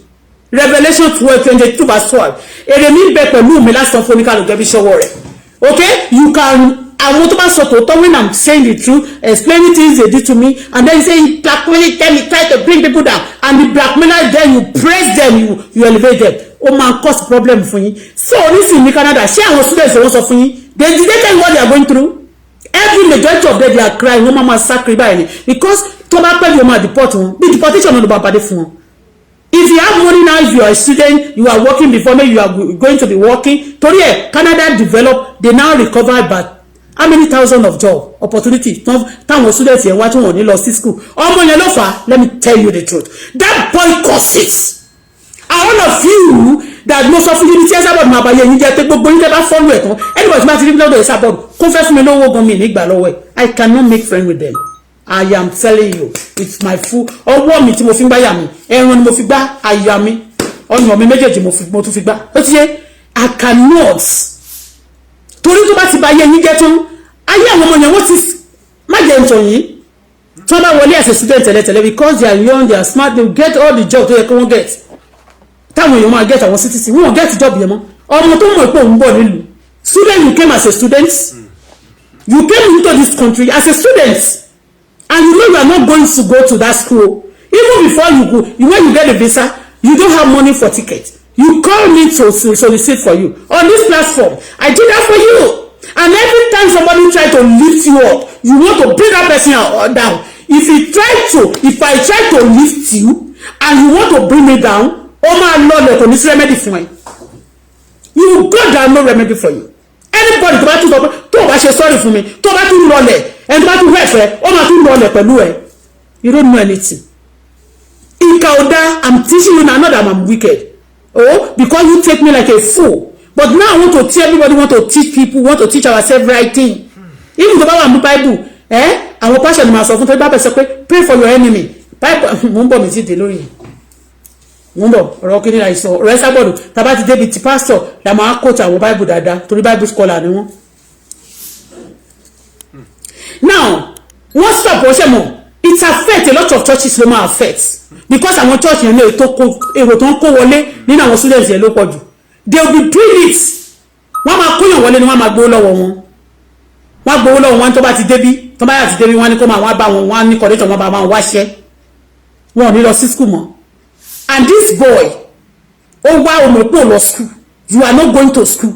Revelation 12:22 verse 12, èrè mi ń bẹ pẹ̀lú mi láti san fún oníkàlùkù gẹ́bí ṣọwọ́ rẹ̀. Okay, you can, àwọn tó bá sọ tòótọ́, when I'm saying the truth, explaining things they did to me, and then you say blackmailing them, you try to bring people down, and the blackmailer, then you praise them, you elevate them, ó máa cause problem fún yín. So onísìnyí ní Canada, ṣé àwọn students wọ́n sọ fún yín, they tell you what they are going through? Every majority of them, they are crying. Wọ́n máa ma sá kiri báyìí ni, because tó bá pẹ́ bí wọ́n máa deport wọn, bí deportation náà ló bá padé fún wọn. If you have money now, if you are a student, you are working before, maybe you are going to be working. Torí ẹ, Canada develop, they now recover about how many thousand of job opportunity táwọn students yẹn wá tí wọn ò ní lọ sí school. Ọmọ yẹn ló fà á. Let me tell you the truth, that boy cause it. And all of you that mo sọ fún yín ní tí Esabod máa bá yẹ yín jẹ́ pé gbogbo yín tẹ́ bá follow ẹ̀ tán, anybody tí bá ti rí lọ́dọ̀ Esabod, kó fẹ́ fún mi lówó gan, mi nígbà lọ́wọ́ ẹ̀. I cannot make friend with them. I am telling you, it's my full ọwọ́ mi tí mo fi ń gbáyà mi, ẹran ni mo fi gbá àyà mi, ọyàn mi méjèèjì mo tún fi gbá. Ó ti yé. I cannot, torí tó bá ti bá yẹ yín jẹ́ tán, ayé àwọn ọmọ yẹn, wọ́n ti má jẹ́ ntọ̀ yín. Tí wọ́n bá wọlé as a student tẹ́lẹ̀tẹ́lẹ̀, because they are young, they are smart, they get all the job tó yẹ kí wọ́n get. Táwọn èèyàn máa get àwọn citizen, wọn ò get job yẹn mọ́. Ọmọ tó mọ̀ pé òun bọ̀ nílùú, student, you came as a student, you came into this country as a student, and you know you are not going to go to that school. Even before you go, when you get a visa, you don't have money for ticket. You call me to solicit for you on this platform. I did that for you. And every time somebody try to lift you up, you want to bring that person down. If I try to lift you and you want to bring me down, ó máa lọlẹ̀, kò ní sí remedy fún ẹ. You go down, no remedy for you. Anybody tó bá tún sọ pé tó o bá ṣe sorry fún mi, tó o bá tún lọlẹ̀, ẹni tó bá tún rẹ̀fẹ̀, ó máa tún lọlẹ̀ pẹ̀lú ẹ. You don't know anything. Ìkà ò dá. I'm teaching you now, not that I'm wicked, oh, because you take me like a fool. But now I want to teach everybody, want to teach people, want to teach ourselves right thing. Even tó bá wà ní Bible, eh, àwọn pastor ni màá sọ fún, tó bá bẹ̀ sọ pé pray for your enemy. Bible, mo ń bọ̀, mi ti dé lórí yìí, mo ń bọ̀. Ọ̀rọ̀ kí ni àìsàn ọ̀rọ̀ Esabod, tá bá ti débi ti pastor la máa kóòtù àwọn Bible dáadáa, torí Bible scholar ni wọ́n. Now wọ́n stop ọ̀ṣẹ́ mọ̀, it affect a lot of churches, ló máa affect, because àwọn church yẹn ní èrò tó ń kó wọlé nínú àwọn students yẹn ló pọ̀ jù. They will be doing it. Wọ́n máa kóyàn wọlé ni, wọ́n máa gbowó lọ́wọ́ wọn, wọ́n á gbowó lọ́wọ́ wọn. Tó bá ti débí, Tó bá yà ti débi, wọ́n ní kó máa wá bá wọn, wọ́n á ní connection, wọ́n bá wọn wáṣẹ́, wọn ò ní lọ sí school mọ́. And this boy, ó wá ọmọ pò lọ school. You are not going to school,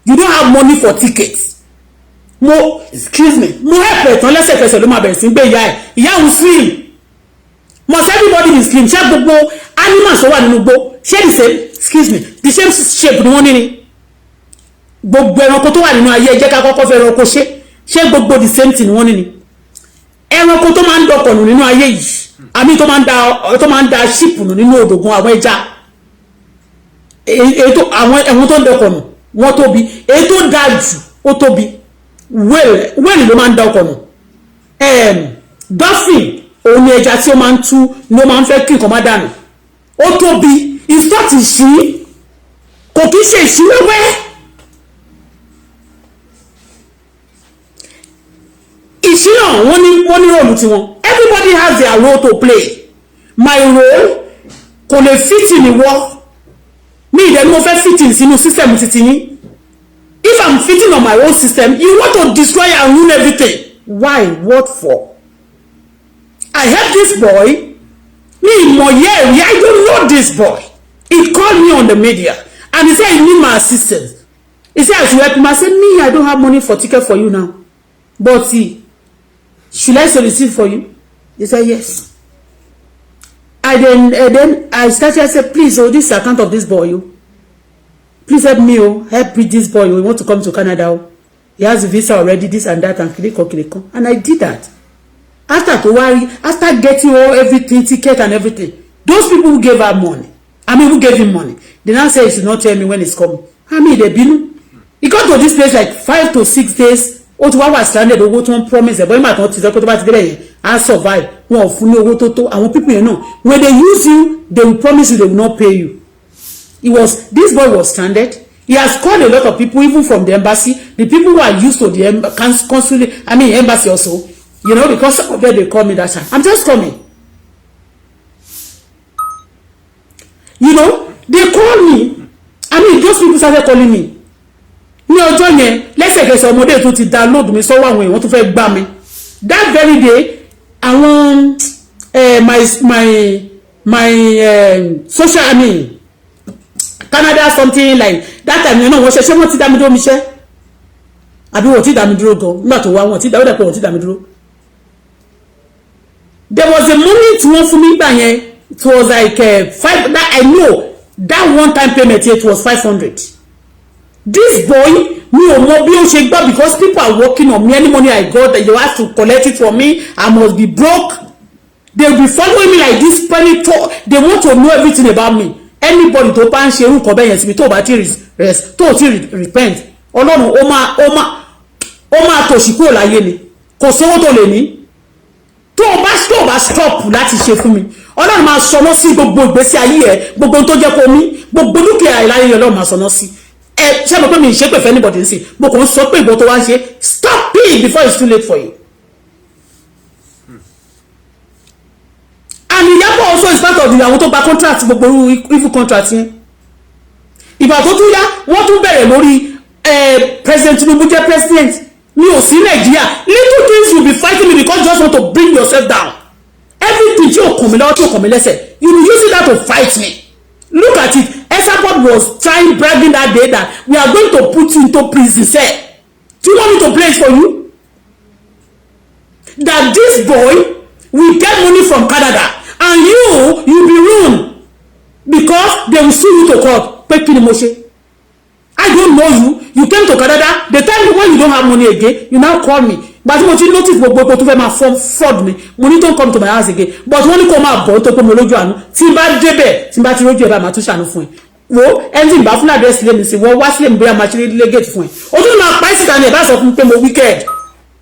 you don't have money for tickets. Mo, excuse me, mo help ẹ̀ tán, lẹ́sẹ̀kẹsẹ̀ ló máa bẹ̀rẹ̀ sí gbé ìyá ẹ̀. Ìyá òun slim. Must everybody be slim? Ṣé gbogbo animals tó wà nínú igbó, ṣé the same, excuse me, the same shape ni wọ́n ní ni? Gbogbo ẹranko tó wà nínú ayé, ẹ jẹ́ ká kọ́kọ́ fẹ́ ẹranko ṣe, ṣé gbogbo the same thing ni wọ́n ní ni? Ẹranko tó máa ń dọkọ̀ nù nínú ayé yìí, àmì tó máa ń da ship nù nínú odògùn, àwọn ẹja, èyí tó àwọn ẹ̀wọ̀n tó ń dọkọ̀ nù, wọ́n tóbi. Èyí tó da jù, ó tóbi. Whale, whale ló máa ń dọkọ̀ nù. Dolphin, òun ni ẹja tí ó máa ń tú, ni ó máa ń fẹ́ kí nǹkan má dànù. Ó tóbi. It's not ìṣí, kò kí ṣe ìṣí wẹ́wẹ́. Ìṣí náà, wọ́n ní role tiwọn. Everybody has their role to play. My role kò lè fit in ìwọ mi ìdẹ́ ni mo fẹ́ fit in sínú system titi yín. If I'm fitting on my own system, you want to destroy and ruin everything. Why? What for? I help this boy. Mi ìmọ̀ yẹ́ ẹ̀rí. I don't know this boy. He called me on the media and he said he need my assistance. He said I should help him. I said, me, I don't have money for ticket for you now, but see, should I solicit for you? He said yes. I then then I started. I said, please, oh, this is account of this boy, oh, please help me, oh, help with this boy, oh, he want to come to Canada, oh, he has a visa already, this and that and kiriko kiriko. And I did that. After to worry, after getting all everything, ticket and everything, those people who gave her money, I mean who gave him money, they now say he should not tell me when he's coming. I mean, they bínú. He got to this place like 5 to 6 days, ó ti wá wà stranded. Owó tó ń promise ẹ̀ bọ́ ìgbà tó ti sọ pé tó bá ti débẹ̀ yẹn, á survive. Wọn ò fún ní owó tó tó. Àwọn people yẹn náà, when they use you, they will promise you, they will not pay you. He was This boy was stranded. He has called a lot of people, even from the embassy, the people who are used to the consulate, I mean embassy also, because some of them, they call me that time. I'm just coming. They call me, I mean those people started calling me ní ọjọ́ yẹn. Lẹ́sẹ̀kẹsẹ̀, ọmọdé tó ti download mi sọ́wọ́ àwọn èèyàn tó fẹ́ gbá mi that very day, àwọn my social, I mean Canada, something like that time yẹn náà, wọ́n ṣe, ṣé wọ́n ti dá mi dúró mi ṣẹ́ àbí wọ́n ti dá mi dúró gan nígbà tó wá? Wọ́n ti dá, ó dẹ̀ pé wọ́n ti dá mi dúró. There was a money tí wọ́n fún mi gbà yẹn. It was like five that I know, that one time payment, it was 500. This boy, mi ò mọ bí ó ṣe gbọ́, because people are working on me. Any money I got, they have to collect it from me. I must be broke. They will be following me like this penny to. They want to know everything about me. Anybody tó bá ń ṣe irú nǹkan bẹ́ẹ̀ yẹn síbi, tó bá ti rest, tó ti repent, Ọlọ́run ó máa tòṣì kúrò láyé ni. Kò sówó tó lè ní. Tó o bá stop láti ṣe fún mi, Ọlọ́run máa sọná sí gbogbo ìgbésí ayé ẹ, gbogbo tó jẹ́ kó mí, gbogbo dúkìá ìláyé, Ọlọ́run máa sọná sí ẹ. Ṣé mo pé mi ì ṣe pé fẹ́ anybody sí? Mo kàn ń sọ pé ìbọn tó wá ń ṣe, stop it before it's too late for you. And Ìyábọ̀ also is part of the àwọn tó gba contract, gbogbo evil contract yẹn. Ìgbà tó tún yá, wọ́n tún bẹ̀rẹ̀ lórí President Tinubu jẹ́ president, mi ò sí Nàìjíríà. Little things, you be fighting me because you just want to bring yourself down. Everything tí o kàn mí lọ́wọ́, tí o kàn mí lẹ́sẹ̀, you be using that to fight me. Look at it. Esabod was trying, bragging that day that we are going to put you into prison. Sir, do you want me to play it for you that this boy will get money from Canada and you be ruined because they will sue you to court? Pé kí ni mo ṣe? I don't know you. You came to Canada. The time when you don't have money again, you now call me. Gba tí mo ti notice gbogbo epo tó fẹ́ máa form fraud mi, mo ní don't come to my house again, but wọ́n ní kó máa bọ̀ tó pé mo lójú àánú. Tí n bá débẹ̀, tí n bá ti rójú ẹ̀ bá, máa tún ṣàánú fún ẹ. Wo ẹni tí n bá fún àdírẹ́sì lé mi sí, wọ́n wá sílé mi, bóyá máa ṣe lé gate fún ẹ. O tún máa pa ẹ́ síta ni. Ẹ̀ bá sọ fún mi pé mo wicked.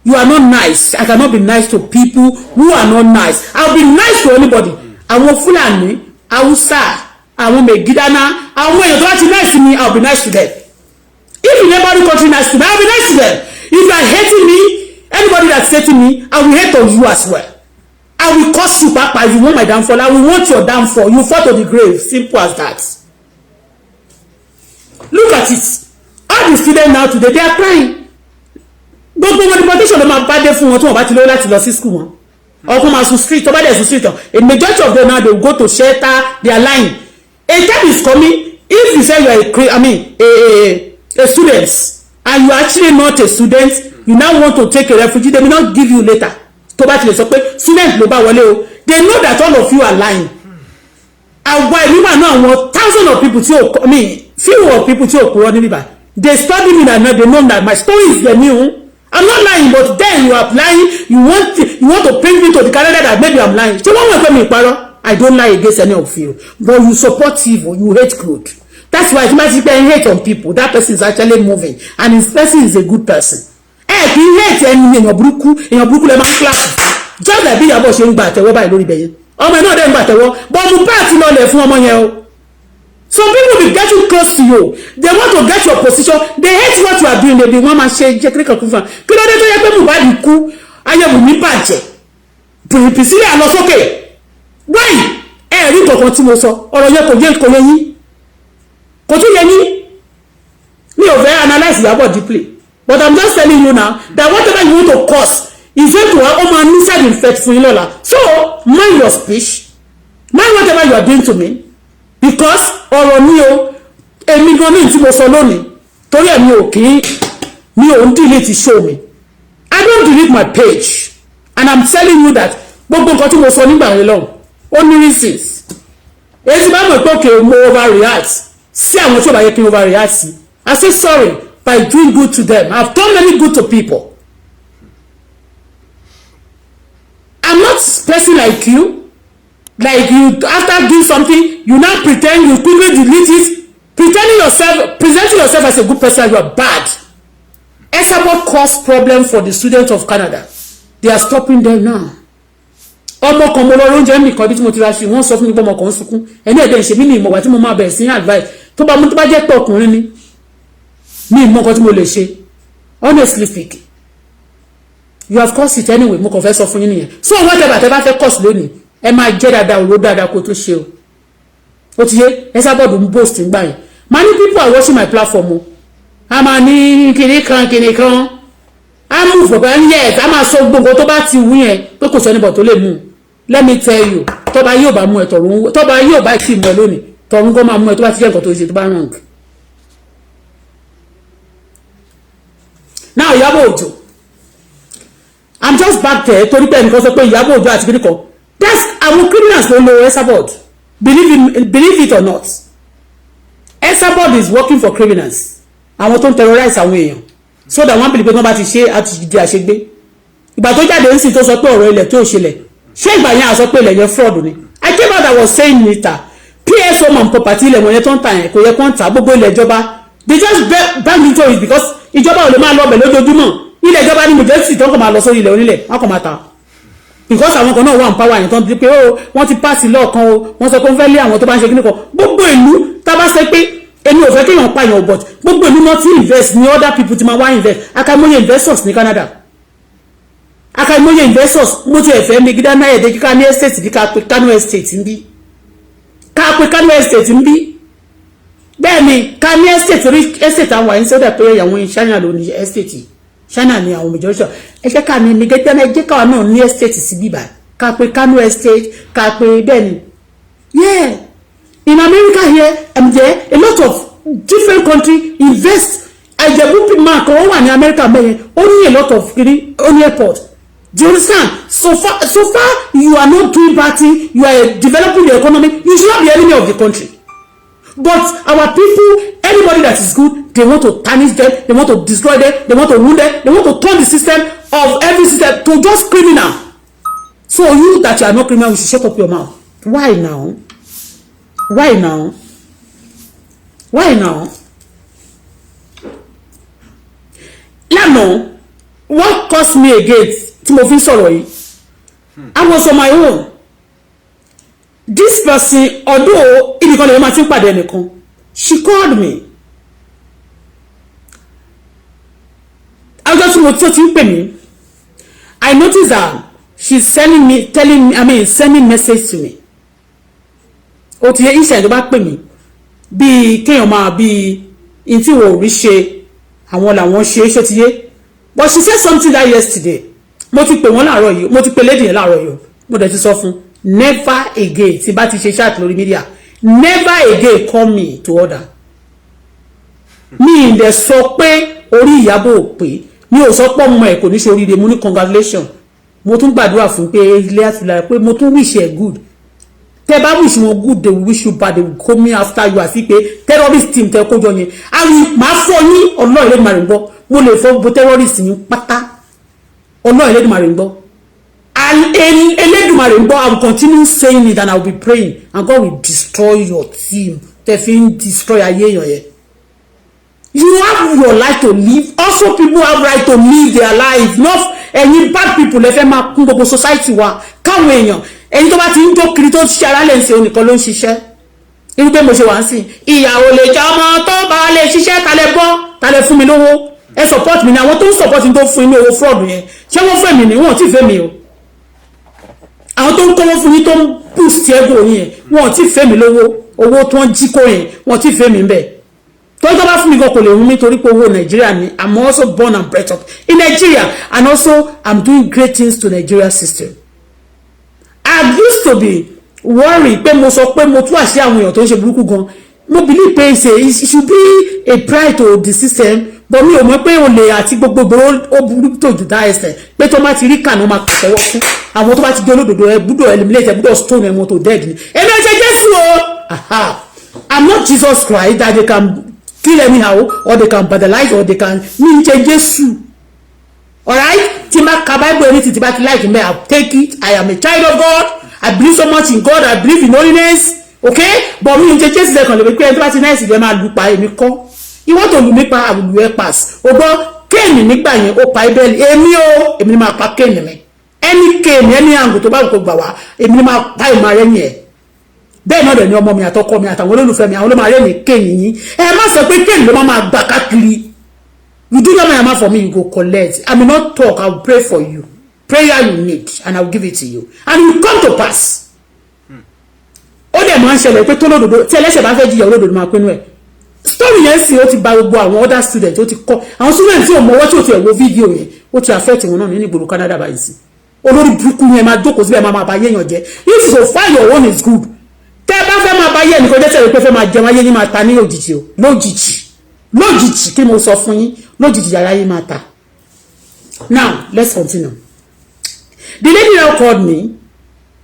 You are not nice. I cannot be nice to people who are not nice. I will be nice to anybody. Àwọn Fúlàní, Haúsá, àwọn Mẹ̀gídáná, àwọn èèyàn tó bá ti nice to me, I will be nice to them. If you neighboring country nice to me, I will be nice to them. If you are hating me, anybody that's hating me, I will hate on you as well. I will curse you papa. If you want my downfall, I will want your downfall. You fall to the grave. Simple as that. Look at it. All the students now today, they are crying. Gbogbo wọn, deportation ló máa bá dé fún wọn tí wọn bá ti lówó láti lọ sí school wọn. Ọkùnrin máa sun street. Tó bá dẹ̀ sun street tán, a majority of them now, they go to shelter. They are lying. A time is coming, if you say you are a, I mean, a student and you are actually not a student, you now want to take a refugee, they may not give you later. Tó bá ti lè sọ pé student ló bá wọlé o, they know that all of you are lying. Àwa ìlú wà náà, àwọn thousand of people tí o, I mean, few of people tí o kúrò níbí bá, they study me and they know that my story is genuine. I'm not lying, but then you are lying. You want to bring me to the Canada that maybe I'm lying. Ṣé wọ́n mọ̀ pé mi parọ́? I don't lie against any of you, but you support evil, you hate good. That's why tí wọ́n ti pẹ́ hate on people, that person is actually moving and his person is a good person. Ẹ kì í hate ẹni èèyàn burúkú. Èèyàn burúkú lè máa ń clap, just like bí Ìyábọ̀ ṣe ń gba àtẹ̀wọ́ báyìí lórí ibẹ̀ yẹn. Ọmọ ẹ̀ náà dẹ̀ ń gba àtẹ̀wọ́, but Mohbad ti lọlẹ̀ fún ọmọ yẹn o. Some people be getting close to you, they want to get your position. They hate what you are doing. They be wọ́n máa ṣe jẹ́ kíríkà kún fún wa. Kí ló dé tó yẹ pé Mohbad kú, ayé Wùmí bàjẹ́, Priscilla lọ sókè? Why? Ẹ rí kankan tí mo sọ, ọ̀rọ̀ yẹn kò yé, kò yé yín, kò tún yé yín. Mi ò fẹ́ analyse Ìyábọ̀ deeply, but I'm just telling you now that whatever you want to cause is going to, ó máa ní side effect fún yín lọ́la. So mind your speech, mind whatever you are doing to me, because ọ̀rọ̀ mi o, èmi gan ní tí mo sọ lónìí, torí ẹ̀ mi ò kí mi ò ń delete show mi. I don't delete my page, and I'm telling you that gbogbo nǹkan tí mo sọ nígbà yẹn lọ́hùn, ó ní reasons. Èyí tí bá mọ̀ pé òkè mo overreact sí àwọn tí ò bá yẹ kí n overreact sí, I say sorry by doing good to them. I've done many good to people. I'm not person like you. Like you, after doing something, you now pretend, you quickly delete it, pretending yourself, presenting yourself as a good person. You are bad. Esabod cause problem for the students of Canada. They are stopping them now. Ọmọ kan, mo lọ oúnjẹ mi kan bí tí mo ti ra ṣe, wọ́n sọ fún mi pé ọmọ kan ń sunkún. Ẹni ẹ̀dẹ̀ ń ṣe mí ní ìmọ̀gbà tí mo máa bẹ̀rẹ̀ sí ní advice tó bá mú, tó bá jẹ́ pé ọkùnrin ni mi, ìmọ̀ nǹkan tí mo lè ṣe. Honestly speaking, you have caused it anyway. Mo kàn fẹ́ sọ fún yín nìyẹn. So whatever tẹ́ bá fẹ́ cause lónìí, ẹ máa jẹ́ dáadáa, òró dáadáa kó tó ṣe o. Ó ti yé. Esabod ń boast ń gbà yẹn. Many people are watching my platform o. A máa ní kinní kan kinní kan, a mú fọ̀gá yes, a máa sọ gbogbo tó bá ti wú yẹn pé kò sẹ́ni bọ̀ tó lè mú un. Let me tell you, tọ́ba yóò bá mú ẹ tọ̀run, tọ́ba yóò bá ti mú ẹ lónìí, tọ̀run kó máa mú ẹ tó bá ti jẹ́ nǹkan tó ṣe tó bá wrong. Now, Ìyábọ̀ Òjó, I'm just back there torí pé ẹnìkan sọ pé Ìyábọ̀ Òjó àti kíníkan, that's àwọn criminals ló lo Esabod. Believe it or not, Esabod is working for criminals, àwọn tó ń terrorize àwọn èèyàn, so that wọ́n believe pé wọ́n bá ti ṣe àti di àṣegbé. Ìgbà tó jáde ń sìn, tó sọ pé ọ̀rọ̀ ilẹ̀ tó ṣẹlẹ̀, ṣé ìgbà yẹn àsọ pé ilẹ̀ yẹn fraud ni? I came out, I was saying it, PS Home and Property, ilẹ̀ wọ̀nyẹn tó ń ta yẹn, kò yẹ kó ń ta gbogbo ilẹ̀ ìjọba. They just bang into it because ìjọba ò lè máa lọ ọbẹ̀ lójoojúmọ́. Ilẹ̀ ìjọba ní majority tó ń kàn máa lọ sórí ilẹ̀ onílẹ̀, wọ́n kàn máa ta, because àwọn kan náà wà ní power yẹn tó ń di pé ó wọ́n ti pass lọ́ọ̀kan o, wọ́n sọ pé wọ́n fẹ́ lé àwọn tó bá ń ṣe kíní kan. Gbogbo ìlú tá a bá ṣe pé èmi ò fẹ́ kéèyàn pààyàn, but gbogbo ìlú náà ti invest ní other people ti máa wá invest. Akaimoye investors ní Canada, akaimoye investors. Mo ti ẹ̀fẹ́ mi gídá náà ẹ̀dẹ́ kíká ní estate bí ká pe Kano Estate ń bí, ká pe Kano Estate ń bí. Bẹ́ẹ̀ ni, ká ní estate orí estate. Àwọn àyín sọ́dọ̀ pé àwọn China ló ní estate, China ní àwọn majority. Ẹ jẹ́ ká ní mi gẹ́gẹ́ náà, ẹ jẹ́ káwa náà ní estate sí bíbá, ká pe Kano Estate, ká pe bẹ́ẹ̀ ni. Yeah, in America here and there, a lot of different country invest. Àjẹ̀bú man kan, ó wà ní America mẹ́yẹn, ó ní a lot of kiri, ó ní airport. Do you understand? So far you are not doing bad thing, you are developing the economy, you should not be enemy of the country. But our people, anybody that is good, they want to tarnish them, they want to destroy them, they want to wound them, they want to turn the system of every system to just criminal. So you that you are not criminal, you should shut up your mouth. Why now? Why now? Why now? Lánàá, what caused me again tí mo fi ń sọ̀rọ̀ yìí, I was on my own. This person, although ibìkan lè máa ti ń pàdé ẹnìkan, she called me. Ọjọ́ tí mo tó ti ń pè mí, I noticed that she's sending me, telling me, I mean, sending message to me. Ó ti yẹ iṣẹ́ tó bá pè mí, bíi kéèyàn máa bíi n tí wò rí ṣe, àwọn làwọn ṣe é. Ṣó ti yé? But she said something that yesterday. Mo ti pè wọ́n láàárọ̀ yìí, mo ti pè lady yẹn láàárọ̀ yìí. Mo dẹ̀ ti sọ fún, never again tí bá ti ṣe chat lórí media, never again call me to order. Mi ì dẹ̀ sọ pé orí Ìyábọ̀ ò pé. Mi ò sọ pé ọmọ ẹ̀ kò ní ṣe oríire. Mo ní congratulation. Mo tún gbàdúrà fún pé ilé àtúnlára, pé mo tún wish ẹ good. Tẹ bá wish wọn good, they will wish you bad. They will come after you àti pé terrorist team tẹ kójọ yẹn, àwọn máa fọ yín. Ọlọ́run Elédùmarè ń gbọ́, mo lè fọ gbogbo terrorist yín pátá. Ọlọ́run Elédùmarè ń gbọ́, Elédùmarè ń gbọ́. I will continue saying it and I will be praying and God will destroy your team tẹ fi ń destroy ayé èèyàn yẹn. You have your life to live. Also, people have right to live their life, not ẹ̀yin bad people. Lẹ fẹ́ máa kún gbogbo society wa, káwọn èèyàn, ẹ̀yin tó bá ti ń jó kiri, tó ń ṣiṣẹ́ ara lè ń ṣe, onìkan ló ń ṣiṣẹ́. Irú pé mo ṣe wà ń sìn, ìyàwó lè jẹ́ ọmọ tó bá lè ṣiṣẹ́ kalẹ̀ bọ́ kalẹ̀ fún mi lówó. Ẹ support mi ní àwọn tó ń support mi, tó fún mi ní owó fraud yẹn, ṣé wọ́n fẹ́ mi ní? Wọ́n ò tí ì fẹ́ mi o. Àwọn tó ń kówó fún yín, tó ń boost ego yín yẹn, wọ́n ò tí ì fẹ́ mi lówó. Owó tó ń jí kó yẹn, wọ́n ò tí ì fẹ́ mi bẹ́ẹ̀. Tó bá fún mi gan, kò lè wún mi, torí pé owó Nàìjíríà ni. I'm also born and bred up in Nigeria and also I'm doing great things to Nigeria system. I used to be worried pé mo sọ pé mo tú àṣẹ àwọn èèyàn tó ń ṣe burúkú gan. Mo believe pé it should be a pride to the system, but mi ò mọ̀ pé olè àti gbogbogbò ó burú tó jù dá ẹsẹ̀ pé tó má ti rí kànáà, máa pàtẹ́wọ́ fún àwọn tó bá ti jẹ́ olódodo. Ẹ gbúdọ̀ eliminate, ẹ gbúdọ̀ stone ẹ mọ́ tó dead ni. Èmi ò ṣe Jésù o. I'm not Jesus Christ that they can kill anyhow or they can vandalize or they can. Mi ń ṣe Jésù, alright? Tí ma ka Bible, anything tí bá ti like me, I take it. I am a child of God. I believe so much in God. I believe in holiness, okay? But mi ń ṣe Jésù lẹ́kàn lè pé ẹni tó bá ti náà sì lè máa lù pa. Èmi kọ́. Ìwọ́n tó lù mí pa, àlù ẹ̀ pass o. Gbọ́ Kéènì nígbà yẹn, ó pa Ébẹ́lì. Èmi o, èmi ni máa pa Kéènì mi. Ẹni kéènì, ẹni àǹgò tó bá wù kó gbà wá, èmi ni máa pa ìmọ̀ rẹ̀ yẹn. Bẹ́ẹ̀ náà dẹ̀ ni ọmọ mi àtọkọ mi àtàwọn olólùfẹ́ mi, àwọn ló máa rẹ́ ní kéènì yín. Ẹ má sọ pé kéènì ló máa gbà káàkiri. You do your yama for me, you go collect. I may not talk, I will pray for you. Prayer you need and I will give it to you and it will come to pass. Ó dẹ̀ máa ń ṣẹlẹ̀ pé tó lódodo tí ẹlẹ́ṣẹ̀ bá fẹ́ jìyà, olódodo máa pinnu ẹ̀. Story yẹn sì, ó ti ba gbogbo àwọn other students, ó ti kọ́ àwọn students tí ò mọwọ́, tí ò ti ẹ̀ wo fídíò yẹn, ó ti affect wọn náà nínú ìgboro Canada báyìí sí. Olórí burúkú yẹn máa jókòó síbẹ̀, máa ba yéèyàn jẹ́. If so far your own is good, tẹ́ ẹ bá fẹ́ máa bá yé ẹnìkan jẹ́, sẹ́yìn pé fẹ́ máa jẹun, ayé yín máa ta ní òjijì o. Lójijì, lójijì, kí mo sọ fún yín, lójijì yàrá yín máa ta. Now let's continue. The lady now called me.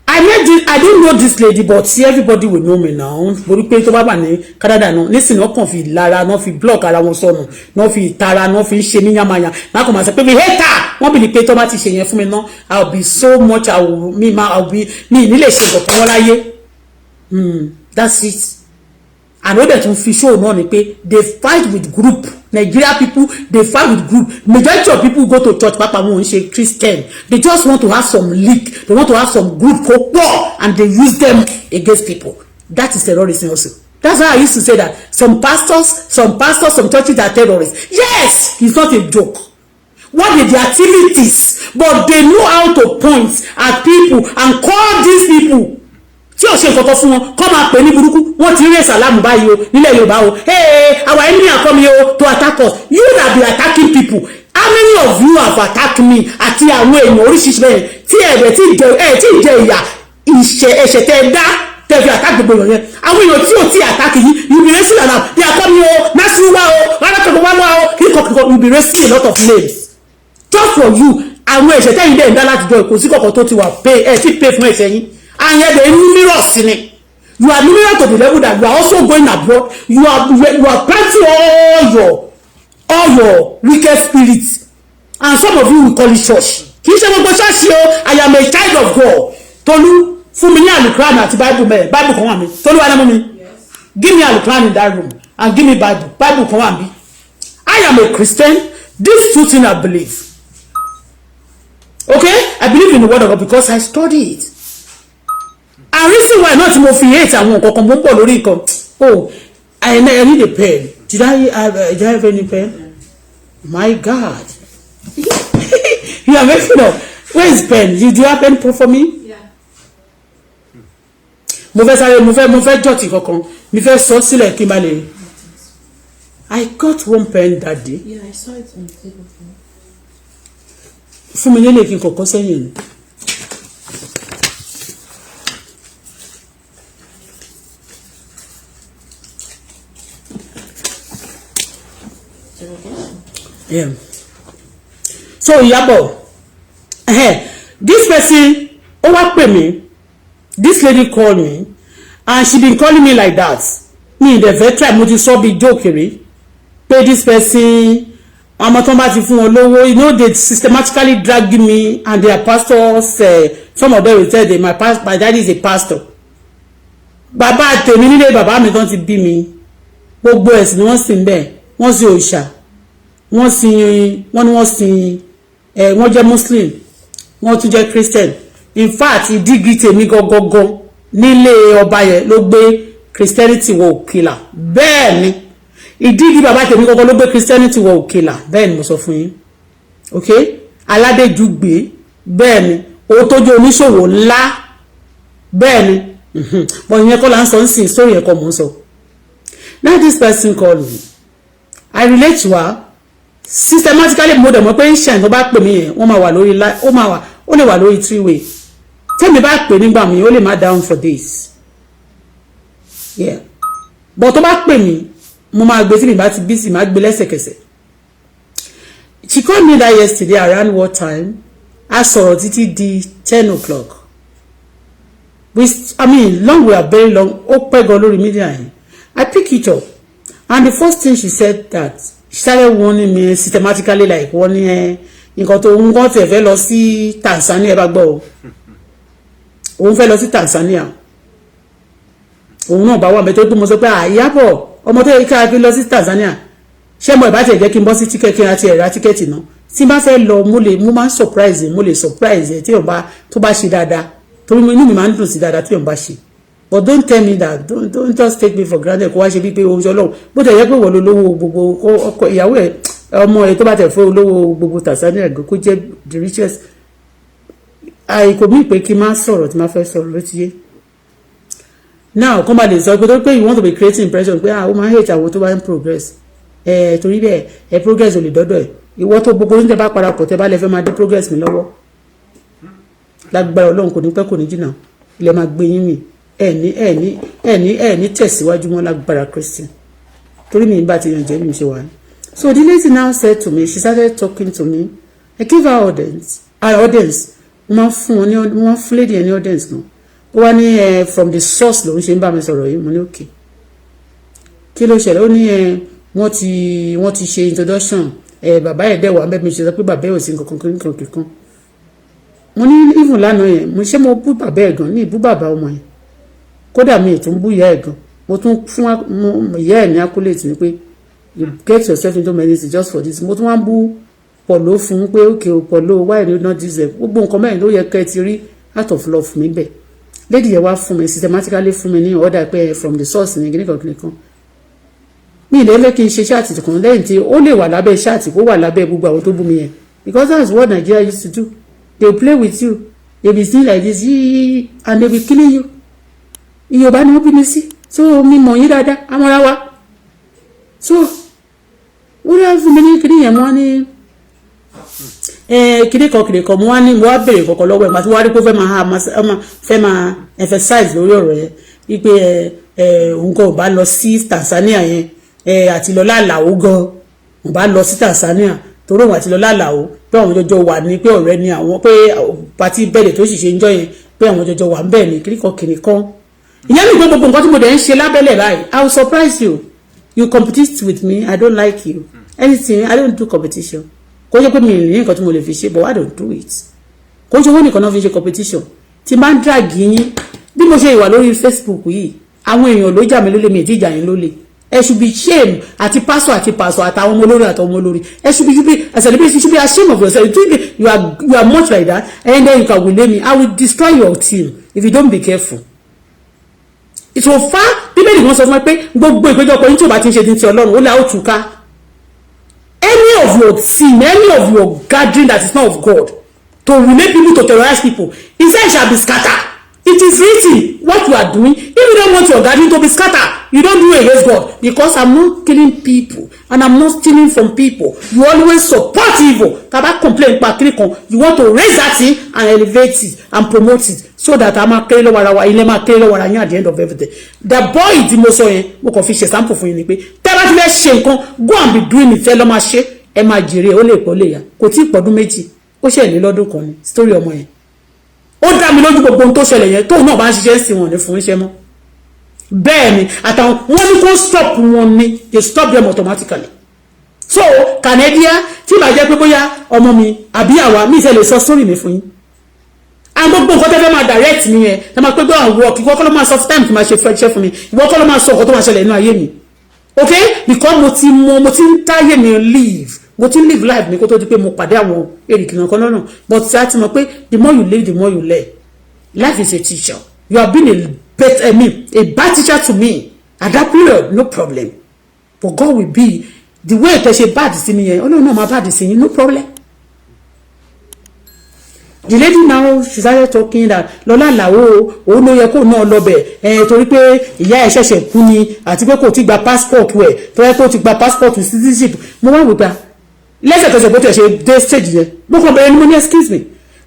I met this, I don't know this lady, but see, everybody will know me now, borí pé tó bá wà ní Canada náà nísìnyí, wọ́n kàn fi lára náà, fi block ara wọn sọnù náà, fi ìtara náà, fi ń ṣe mí yánmayàn náà, kàn máa sọ pé we hate her. Wọ́n bìí pé tó bá ti ṣe yẹn fún mi náà, I will be so much, I will me ma, I will be mi ní lè ṣe nǹkan kan wọ́n láyé. That's it. And ó dẹ̀ tún fi show náà ni pé they fight with group. Nigeria people, they fight with group. Majority of people go to church, papa wọn ò ń ṣe Christian. They just want to have some league, they want to have some group kó pọ̀, and they use them against people. That is terrorism also. That's why I used to say that some pastors, some churches are terrorists. Yes, it's not a joke what are the activities, but they know how to point at people and call these people tí ò ṣe nǹkan kan fún wọn, kọ́ máa pè ní burúkú. Wọ́n ti rí ìsàlámù báyìí o nílẹ̀ Yorùbá o. Hey, our enemy are coming o to attack us. You that be attacking people, how many of you have attacked me àti àwọn èèyàn oríṣiríṣi bẹ́ẹ̀ tí ẹ̀rẹ̀ tí jẹ ẹ̀ tí jẹ ìyà ìṣẹ̀ ẹ̀ṣẹ̀ tẹ́ ẹ dá tẹ́ fi attack gbogbo èèyàn yẹn? Àwọn èèyàn tí ò tí attack yìí, you be raising alarm, they are coming o, nasiru wa o, rárákọ̀kọ̀ wá wá o, kíkọ̀ kíkọ̀. You be raising a lot of names just for you. Àwọn ẹ̀ṣẹ̀ tẹ́yìn dẹ̀ ń dá látijọ́, kò sí kọ̀kọ̀ tó ti wà pay ẹ̀ tí pay fún ẹ̀ṣẹ̀ yín. And yet they numerous ni. You are numerous to the level that you are also going abroad. You are planting all your wicked spirits, and some of you will call it church. Kì í ṣe gbogbo ṣọ́ọ̀ṣì o. I am a child of God. Tolú, fún mi ní alukuran àti Bible mẹ́rin. Bible kan wà mí. Tolú wà lẹ́mú mi. Give me alukuran in that room and give me Bible. Bible kan wà mí. I am a Christian. These two things I believe, okay? I believe in the word of God because I study it. And reason why not mo fi hate àwọn nǹkan kan, mo ń bọ̀ lórí nǹkan. Oh, I need a pen. Did I have any pen? My God, you are making up. Where is pen? You do you have pen for me? Yeah. Mo fẹ́ sáré, mo fẹ́ jot kankan, mi fẹ́ sọ sílẹ̀ kí n bá lè. I got one pen that day. Yeah, I saw it on the table for you. Fún mi nílé kí n kọ̀kọ́ sẹ́yìn ni. Yeah. So Ìyábọ̀, this person ó wá pè mí. This lady called me and she been calling me like that. Mi ì dẹ̀ fẹ́ try. Mo ti sọ bí joke rí pé this person, ọmọ tó ń bá ti fún wọn lówó, they systematically drag me and their pastors. Some of them will tell them, my daddy is a pastor." Bàbá tèmi, nílé bàbá mi tán ti bí mi, gbogbo ẹ̀sìn ni wọ́n sì ń bẹ̀. Wọ́n sì òòṣà, wọ́n sin, wọ́n ní wọ́n sin ẹ̀. Wọ́n jẹ́ Muslim, wọ́n tún jẹ́ Christian. In fact, ìdígi tèmi gangan nílé ọba yẹn ló gbé Christianity wọ Òkìlà. Bẹ́ẹ̀ ni, ìdígi bàbá tèmi gangan ló gbé Christianity wọ Òkìlà. Bẹ́ẹ̀ ni mo sọ fún yín. Ok, aládéjúgbé. Bẹ́ẹ̀ ni, owó tó jẹ́ oníṣòwò ńlá. Bẹ́ẹ̀ ni, but ìyẹn kọ́ là ń sọ ń sìn sórí ẹ̀kọ́ mò ń sọ. Now this person call me, I relate to her systematically. Mo dẹ̀ mọ̀ pé ṣe tó bá pè mí yẹn, wọ́n máa wà lórí, ó máa wà, ó lè wà lórí three way. Tẹ́mi bá pè nígbà mi, ó lè má down for days, yeah, but tó bá pè mí, mo máa gbé. Tí mi bá ti busy, máa gbé lẹ́sẹ̀kẹsẹ̀. She called me that yesterday around what time? A sọ̀rọ̀ títí di 10 o'clock. We, I mean, long, we are very long. Ó pẹ́ gan lórí media yẹn. I pick it up and the first thing she said, that she started warning me systematically, like warning ẹ nǹkan tó ń kọ́ tẹ̀ fẹ́ lọ sí Tanzania. Ẹ bá gbọ́ o, òun fẹ́ lọ sí Tanzania. Òun náà bá wà mẹ́tọ́ pé mo sọ pé Ìyábọ̀, ọmọ tó yẹ ká fi lọ sí Tanzania, ṣé mo ìbá tiẹ̀ jẹ́ kí n bọ́ sí ticket, kí n àti ẹ̀rá ticket náà? Tí n bá fẹ́ lọ, mo lè, mo máa ń surprise, mo lè surprise ẹ̀ tí òun bá tó bá ṣe dáadáa, torí inú mi máa ń dùn sí dáadáa tí òun bá ṣe. But don't tell me that, don't just take me for granted. Kó wá ṣe bí pé oúnjẹ Ọlọ́run, bó tẹ̀ yẹ pé wọ́n lo lówó gbogbo ọkọ ìyàwó ẹ̀, ọmọ ẹ̀ tó bá tẹ̀ fún olówó gbogbo Tanzania gan, kó jẹ́ the richest, àìkò mí pé kí n má sọ̀rọ̀ tí má fẹ́ sọ̀rọ̀ ló ti yé. Now kó má lè sọ pé tó pé you want to be creating impression pé, ah, ó máa ń hate àwọn tó bá ń progress ẹ, torí bẹ́ẹ̀ ẹ progress ò lè dọ́dọ̀ ẹ̀. Ìwọ tó gbogbo oúnjẹ bá parapọ̀, tẹ́ bá lè fẹ́ máa dé progress mi lọ́wọ́, lágbára Ọlọ́run, kò ní pẹ́, kò ní jìnnà, ilẹ̀ máa gbé yín mì. Ẹ ní, ẹ ní, ẹ ní, ẹ ní tẹ̀síwájú mọ́ lágbára Kristi, torí mi bá ti yàn jẹ́ bí mi ṣe wà ní. So the lady now said to me, she started talking to me. I give her audience, her audience. Mo máa ń fún wọn ní, mo máa ń fún lady yẹn ní audience náà. Ó wá ní ẹ from the source lòún ṣe ń bá mi sọ̀rọ̀ yìí. Mo ní okay, kí ló ṣẹlẹ̀? Ó ní ẹ wọ́n ti ṣe introduction ẹ, bàbá ẹ̀ dẹ̀ wà bẹ́ẹ̀. Mi ṣe sọ pé bàbá ẹ̀ ò sí nǹkan kan nǹkan kankan. Mo ní even lánàá yẹn, mo ṣé mo bú bàbá ẹ̀ gan ní ìbú bàbá ọmọ yẹn? Kódà mi ì tún bú ìyá ẹ̀ gan. Mo tún fún ìyá ẹ̀ ní accolade ni pé you get yourself into medicine just for this. Mo tún wá ń bú pọ̀ló fún pé okay o, pọ̀ló, why you not this? Gbogbo nǹkan mẹ́rin ló yẹ kẹ́ ẹ ti rí out of love mi bẹ́ẹ̀. Lady yẹn wá fún mi systematically, fún mi ní order pé from the source ní kíníkan kíníkan. Mi ì lẹ́lẹ́ kí n ṣe chat kan lẹ́yìn tí ó lè wà lábẹ́ chat, kó wà lábẹ́ gbogbo àwọn tó bú mi yẹn, because that's what Nigeria used to do. They play with you, they be sing like this yíyí and they be killing you. Yorùbá ni wọ́n bí mi sí, so mi mọ̀ yín dáadáa, amọ́ra wa. So wọ́n yà fún mi ní kíní yẹn, mo wá ní kíní kan kíní kan. Mo wá ní, mo wá béèrè kọ̀ọ̀kan lọ́wọ́ ẹ̀ pàtó wá rí pé ó fẹ́ máa emphasize lórí ọ̀rọ̀ yẹn wípé ẹ òun kò bá lọ sí Tanzania yẹn, ẹ àti Lọlá Àlàó gan òun bá lọ sí Tanzania, torí òun àti Lọlá Àlàó pé àwọn jọjọ wà ní, pé ọ̀rẹ́ ni àwọn, pé party bẹ̀rẹ̀ tó sì ṣe ń jọ yẹn, pé àwọn jọjọ wà ń bẹ̀ ní kíní kan kíní kan. Ìyẹn mi gbogbo nǹkan tí mo dẹ̀ ń ṣe lábẹ́lẹ̀ báyìí. I will surprise you. You compete with me, I don't like you anything. I don't do competition. Kó jẹ́ pé mi ní nǹkan tí mo lè fi ṣe, but I don't do it. Kó ṣe owó nìkan náà fi ṣe competition. Tí máa ń drag yín bí mo ṣe wà lórí Facebook yìí, àwọn èèyàn ló jà mí lólè, mi ìdí ìjà yín lólè. Ẹ should be shame, àti pastor àti pastor, àtàwọn ọmọ olórí àtàwọn ọmọ olórí. Ẹ should be, you be as a celebrity, you should be ashamed of yourself. You think you are much like that, and then you can relay me. I will destroy your team if you don't be careful. Ìṣòfà Bíbélì kan sọ fún mi pé gbogbo ìpéjọpọ̀ yín tí ò bá ti ń ṣe ti Ọlọ́run, ó lè ó túká. Any of your team, any of your gathering that is not of God, to relate people, to terrorize people, he said it shall be scattered. It is written what you are doing. If you don't want your garden to be scattered, you don't do against God, because I'm not killing people and I'm not stealing from people. You always support evil. Tá bá complain pa kiri kan, you want to raise that thing and elevate it and promote it so that a máa kéré lọ́wọ́ ara wa, ilé máa kéré lọ́wọ́ ara yín. At the end of everything, the boy tí mo sọ yẹn, mo kàn fi ṣe sample fún yín ni pé tẹ́ bá ti fẹ́ ṣe nǹkan, go and be doing it. Ẹ lọ́ máa ṣe, ẹ máa jèrè. Ó lè pọ̀ lè yá, kò tí ì pọ̀dún 2, ó ṣẹ̀ ní lọ́dún kan ni story ọmọ yẹn. Ó dá mi lójú, gbogbo ohun tó ṣẹlẹ̀ yẹn, tóun náà bá ń ṣiṣẹ́ sí wọn ní fún iṣẹ́ mọ́. Bẹ́ẹ̀ ni àtàwọn wọn ní kó stop wọn ni, they stop them automatically. So Canadian, tí ìbá jẹ́ pé bóyá ọmọ mi àbí àwa mi ìfẹ́ lè sọ story mi fún yín, and gbogbo nǹkan tẹ́ fẹ́ máa direct mi yẹn, ẹ máa pé gbọ́ àwọn work. Ìwọ kọ́ ló máa sọ time tí máa ṣe fẹ́ fún mi, ìwọ kọ́ ló máa sọ nǹkan tó máa ṣẹlẹ̀ nínú ayé mi, okay? Because mo ti mọ, mo ti ń táyé mi live, mo ti ń live life mi kó tó di pé mo pàdé àwọn èrìkì kankan lọ́nà. But a ti mọ̀ pé the more you live, the more you learn. Life is a teacher. You have been a better, I mean, a bad teacher to me at that period, no problem, but God will be the way tẹ ṣe bad sí mi yẹn, Ọlọ́run náà máa bad sí yín, no problem. The lady now, she started talking that Lọlá Àlàó, òun ló yẹ kó náà lọ bẹ̀ ẹ, torí pé ìyá ẹ̀ ṣẹ̀ṣẹ̀ kú ni, àti pé kò tí gba passport ẹ̀, tó yẹ kó ti gba passport citizenship. Mo wá wò pé lẹ́sẹ̀kẹsẹ̀ bó tẹ̀ ṣe dé stage yẹn, mo kàn bẹ̀rẹ̀ ni, mo ní, "Excuse me."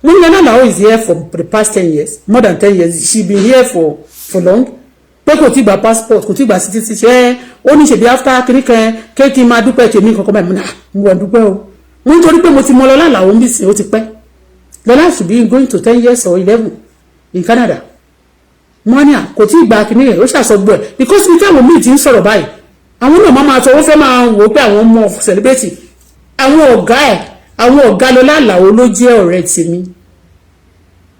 Mo ní Lọlá Àlàó is here for the past 10 years, more than 10 years. She been here for long, pé kò tí gba passport, kò tí gba citizenship. Ẹ ó ní ṣèbí after kìnnìkan kéèkì máa dúpẹ́ tèmi kankan báyìí. Mo ní, mo wà dúpẹ́ o. Mo nítorí pé mo ti mọ Lọlá Àlàó ń bì sí, ó ti pẹ́. Lọlá should be going to 10 years or 11 in Canada. Mọ́níà kò tí ì gba kìnìún yẹn, ó ṣàṣọgbọ́ ẹ̀, because ní táwọn míì ti ń sọ̀rọ̀ báyìí, àwọn náà máa sọ, wọ́n fẹ́ máa wò ó pé àwọn ọmọ celebrate àwọn ọ̀gá ẹ̀. Àwọn ọ̀gá Lọlá Àlàó ló jẹ́ ọ̀rẹ́ tèmi.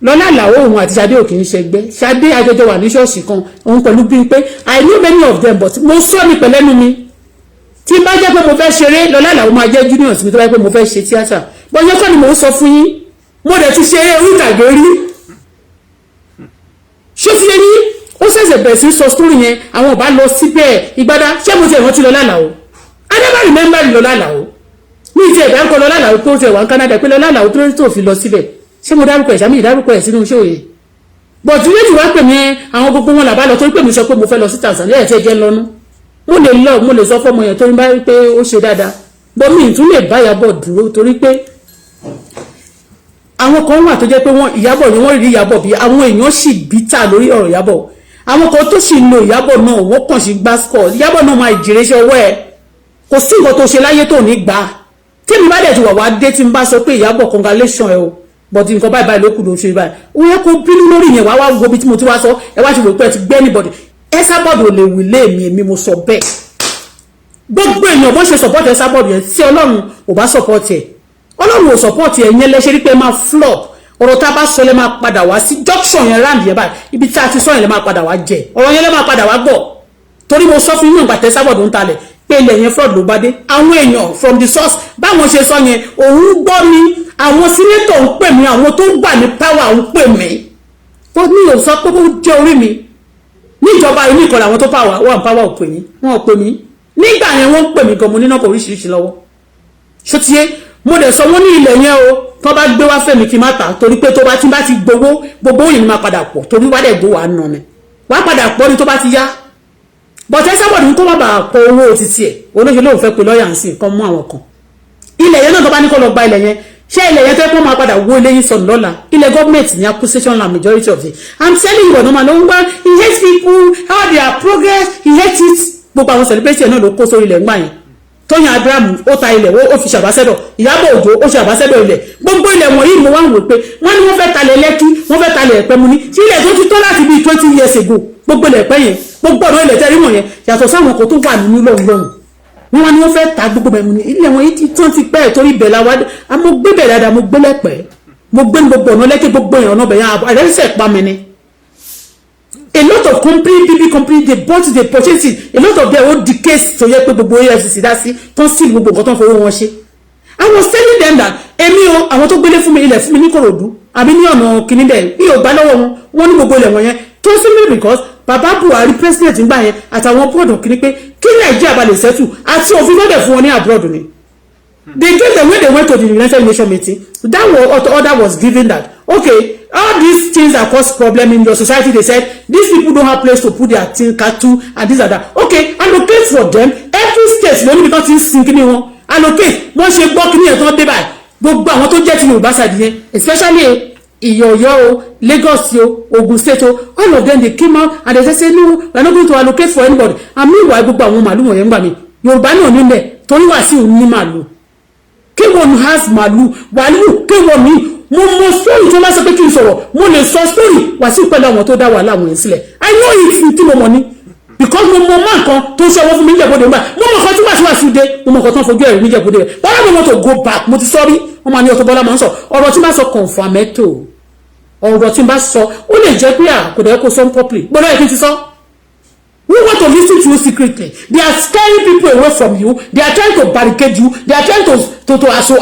Lọlá Àlàó, òun àti Ṣadé ò kì í ṣẹgbẹ́. Ṣadé àjọjọ wà ní ṣọ́ọ̀ṣì kan, òun pẹ̀lú bíi pé I know many of them, but mo sọ ní pẹ̀lẹ́nu mi, tí n bá jẹ́ pé mo fẹ́ ṣeré, Lọlá Àlàó máa jẹ́ junior sí mi, tó bá jẹ́ pé mo fẹ́ ṣe tíátà. Bọ́n yẹn kọ́ ni mò ń sọ fún yín. Mo dẹ̀ ti ṣeré orí ìtàgé rí. Ṣé ti lè ní ó ṣẹ̀ṣẹ̀ bẹ̀rẹ̀ sí sọ story yẹn, àwọn ọba lọ síbẹ̀ ìgbádá. Ṣé mo ti rántí Lọlá Àlàó? I never remember Lọlá Àlàó. Ní ìtì ẹ̀dá ń kọ Lọlá Àlàó tó ti ẹ̀wà ń Canada, pé Lọlá Àlàó tó fi lọ síbẹ̀. Ṣé mo dárúkọ ẹ̀? Sàmì ìdárúkọ ẹ̀ sínú iṣẹ́ òye, but méjì wá pè mí, àwọn gbogbo wọn làbá lọ, torí pé mi sọ pé mo fẹ́ lọ sí Tanzania. Ẹ̀ tí ẹ jẹ́ lọ́nú, mo lè lọ, mo lè sọ fọ́mọ yẹn torí bá rí pé ó ṣe dáadáa, but mi tún lè bá Ìyábọ̀ dúró, torí pé àwọn kan wà tó jẹ́ pé wọ́n Ìyábọ̀ ni wọ́n rí Ìyábọ̀ bí àwọn èèyàn sì bítà lórí ọ̀rọ̀ Ìyábọ̀. Àwọn kan tó sì ń lo Ìyábọ̀ náà, wọ́n kàn sí gbá score. Ìyábọ̀ náà máa jèrè iṣẹ́ ọwọ́ ẹ̀. Kò sí nǹkan tó ṣe láyé tó ní gbà. Tí mi bá dẹ̀ ti wà wá dé, tí n bá sọ pé Ìyábọ̀, congratulation ẹ o, but nǹkan báyìí báyìí ló kù ló ṣe báyìí, ó yẹ kó bínú lórí yẹn. Wá wá wo bí tí mo ti wá sọ ẹ, wá ṣe wò pé ẹ ti gbé anybody. Esabod ò lè wí lé mi, èmi mo sọ bẹ́ẹ̀. Gbogbo èèyàn bó ṣe support Esabod yẹn, tí Ọlọ́run ò bá support ẹ, Ọlọ́run ò support ẹ yẹn, lẹ́ṣẹ́ rí pé máa flop. Ọ̀rọ̀ tá a bá sọ lẹ́ máa padà wá sí junction yẹn, round yẹn báyìí, ibi tí a ti sọ yẹn lẹ́ máa padà wá jẹ ọ̀rọ̀ yẹn, lẹ́ máa padà wá gbọ́. Torí mo sọ fún yín ìgbà tẹ́ Esabod ń talẹ̀ pé ilẹ̀ yẹn fraud ló bá dé. Àwọn èèyàn from the source, báwọn ṣe sọ yẹn, òun gbọ́ mi. Àwọn senator ń pè mí, àwọn tó ń gbà ní power ń pè mí tó ní ò sọ pé ó jẹ́ orí mi níjọba inú ìkọlẹ̀. Àwọn tó power wà ní power ò pè mí, wọn ò pè mí nígbà yẹn. Wọ́n ń pè mí gan, mo ní nọ́mbà oríṣiríṣi lọ́wọ́. Ṣó mo dẹ̀ sọ, wọ́n ní ilẹ̀ yẹn o, tó bá gbé wá fẹ́mi kí n má ta, torí pé tó bá tí bá ti gbowó, gbogbo òyìn ni máa padà pọ̀, torí wá dẹ̀ gbó wàá nà ni, wàá padà pọ̀ ni tó bá ti yá. But Esabod ní kó má bàa pọ̀ owó títí ẹ̀, olóṣèlú lóun fẹ́ pe lọ́ọ̀yà ń sìn kan mú àwọn kan. Ilẹ̀ yẹn náà, tó bá ní kó lọ gba ilẹ̀ yẹn, ṣé ilẹ̀ yẹn tó yẹ kó máa padà wó ilé yín sọnù lọ́la? Ilẹ̀ gọ́ọ̀mẹ̀ntì ní acquisition land, majority of it. I'm telling you, ọ̀nà máa ló ń gbá. He hates people, how they are progress, he hates it. Gbogbo àwọn celebrity náà ló kó sórí ilẹ̀ ńgbà yẹn. Tóyìn Abraham, ó ta ilẹ̀, ó fi ṣàbásẹ́dọ̀. Ìyábọ̀ Òjó, ó ṣe àbásẹ́dọ̀ ilẹ̀. Gbogbo ilẹ̀ wọ̀nyí, mo wá ń wò pé wọ́n ní wọ́n fẹ́ talẹ̀ Lẹ́kí, wọ́n fẹ́ talẹ̀ Ẹ̀pẹ́. Mu ní sí ilẹ̀ tó ti tó láti bíi 20 years ago. Gbogbo ilẹ̀ Ẹ̀pẹ́ yẹn, gbogbo ọ̀nà ilẹ̀ tẹ́rí wọ̀nyẹn, yàtọ̀ sáwọn kan tó wà nínú lọ́hùn lọ́hùn, wọ́n wá ní wọ́n fẹ́ ta gbogbo mẹ́mu ní ilẹ̀ wọn yìí tán ti pẹ́, torí ibẹ̀ la wá. Mo gbé bẹ̀ dáadáa, mo gbé lẹ́pẹ́, mo gbé ní gbogbo ọ̀nà Lẹ́kí, gbogbo èèyàn ọ̀nà bẹ̀yàn àrẹ́sẹ̀ pa mi ni. A lot of company, big company, they bought, they purchase it. A lot of them ó di case tó yẹ pé gbogbo EFCC dá sí tó ń steal gbogbo nǹkan tó ń fowó wọn ṣe. I was telling them that èmi o, àwọn tó gbélé fún mi, ilẹ̀ fún mi ní Kòròdú àbí ní ọ̀nà kìíní bẹ́ẹ̀, mi ò gbà lọ́wọ́ wọn. Wọ́n ní gbogbo ilẹ̀ wọn yẹn tó simply because bàbá Buhari, president ńgbà yẹn, àtàwọn board kìíní pé kí Nàìjíríà bá lè settle, àti òfin tó dẹ̀ fún wọn ní abroad ni. They gave them when they went to the United Nations meeting. That was, order was given that okay, All these things that cause problem in your society, they said these people don't have place to put their thing, cattle and this and that. Okay, allocate for them. Every state ló níbi tó ti ń sin kíní wọn, allocate. Wọ́n ṣe gbọ́ kíní yẹn tó dé báyìí, gbogbo àwọn tó jẹ́ ti Yorùbá side yẹn, especially Ìyọ̀yọ́ o, Lagos o, Ogun State o, all of them, they came out and they say, "No, we are not going to allocate for anybody." And meanwhile, gbogbo àwọn màálù wọ̀nyẹn ń gbà mí, Yorùbá náà nílẹ̀ torí Wàsíù ní màálù. K1 has màálù. Wàálù K1 ní. Mo mọ story tó bá sọ pé kí n sọ̀rọ̀, mo lè sọ story Wàsíù pẹ̀lú àwọn tó dá wàhálà àwọn yẹn sílẹ̀. I know it, tí mo mọ̀ ni, because mo mọ máa nǹkan tó ń ṣọwọ́ fún mi níjẹ̀bọ́dé nígbà. Mo mọ nǹkan tí Wàsíù dé, mo mọ nǹkan tó ń fojú ẹ̀rí níjẹ̀bọ́dé rẹ̀. But I don't want to go back. Mo ti sọ rí, wọ́n máa ní Auto Bola máa ń sọ ọ̀rọ̀ tí bá sọ confirmato. Ọ̀rọ̀ tí bá sọ, ó lè jẹ́ pé àkùdẹ̀ kó sọ properly gbọ́dọ̀ yẹ kí n ti sọ. We want to listen to you secretly. They are scaring people away from you. They are trying to barricade you. They are trying to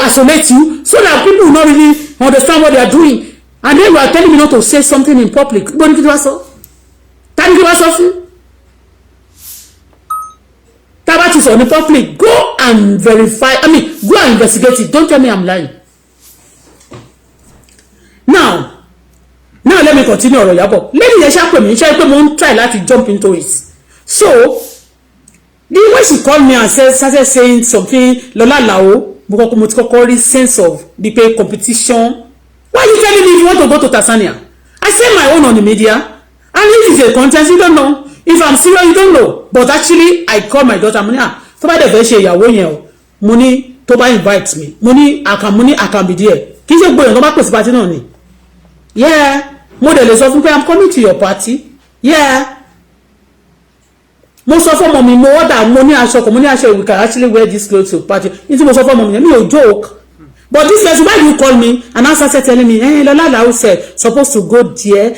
isolate you so that people will not really understand what they are doing. And then you are telling me not to say something in public. Gbọ́dọ̀ ní kí wá sọ? Ta ni kí wá sọ fún? Tá a bá ti sọ ní public, go and verify. I mean, go and investigate it. Don't tell me I'm lying. Now let me continue ọ̀rọ̀ Ìyábọ̀. Lẹ́yìn yẹn ṣá pè mí, ṣe pé mo ń try láti jump into it. So the way she called me and started saying something, Lọlá Àlàó, mo kọ́kọ́, mo ti kọ́kọ́ rí sense of bí pé competition. Why you telling me if you want to go to Tanzania? I say my own on the media, and if it's a content, you don't know. If I'm serious, you don't know. But actually, I call my daughter, mo ní, "Ah, tó bá dẹ̀ fẹ́ ṣe ìyàwó yẹn o," mo ní, "tó bá invite me," mo ní, "I can," mo ní, "I can be there." Kì í ṣe gbogbo èèyàn tó bá pèsè party náà ni. Yeah, mo dẹ̀ lè sọ fún pé I'm coming to your party. Yeah, mo sọ fún ọmọ mi, mo order, mo ní aṣọ kan, mo ní aṣọ, we can actually wear this clothes to party. Ní tí mo sọ fún ọmọ mi yẹn, mi ò joke. But this person, why you call me and now started telling me, Lola Alao said supposed to go there,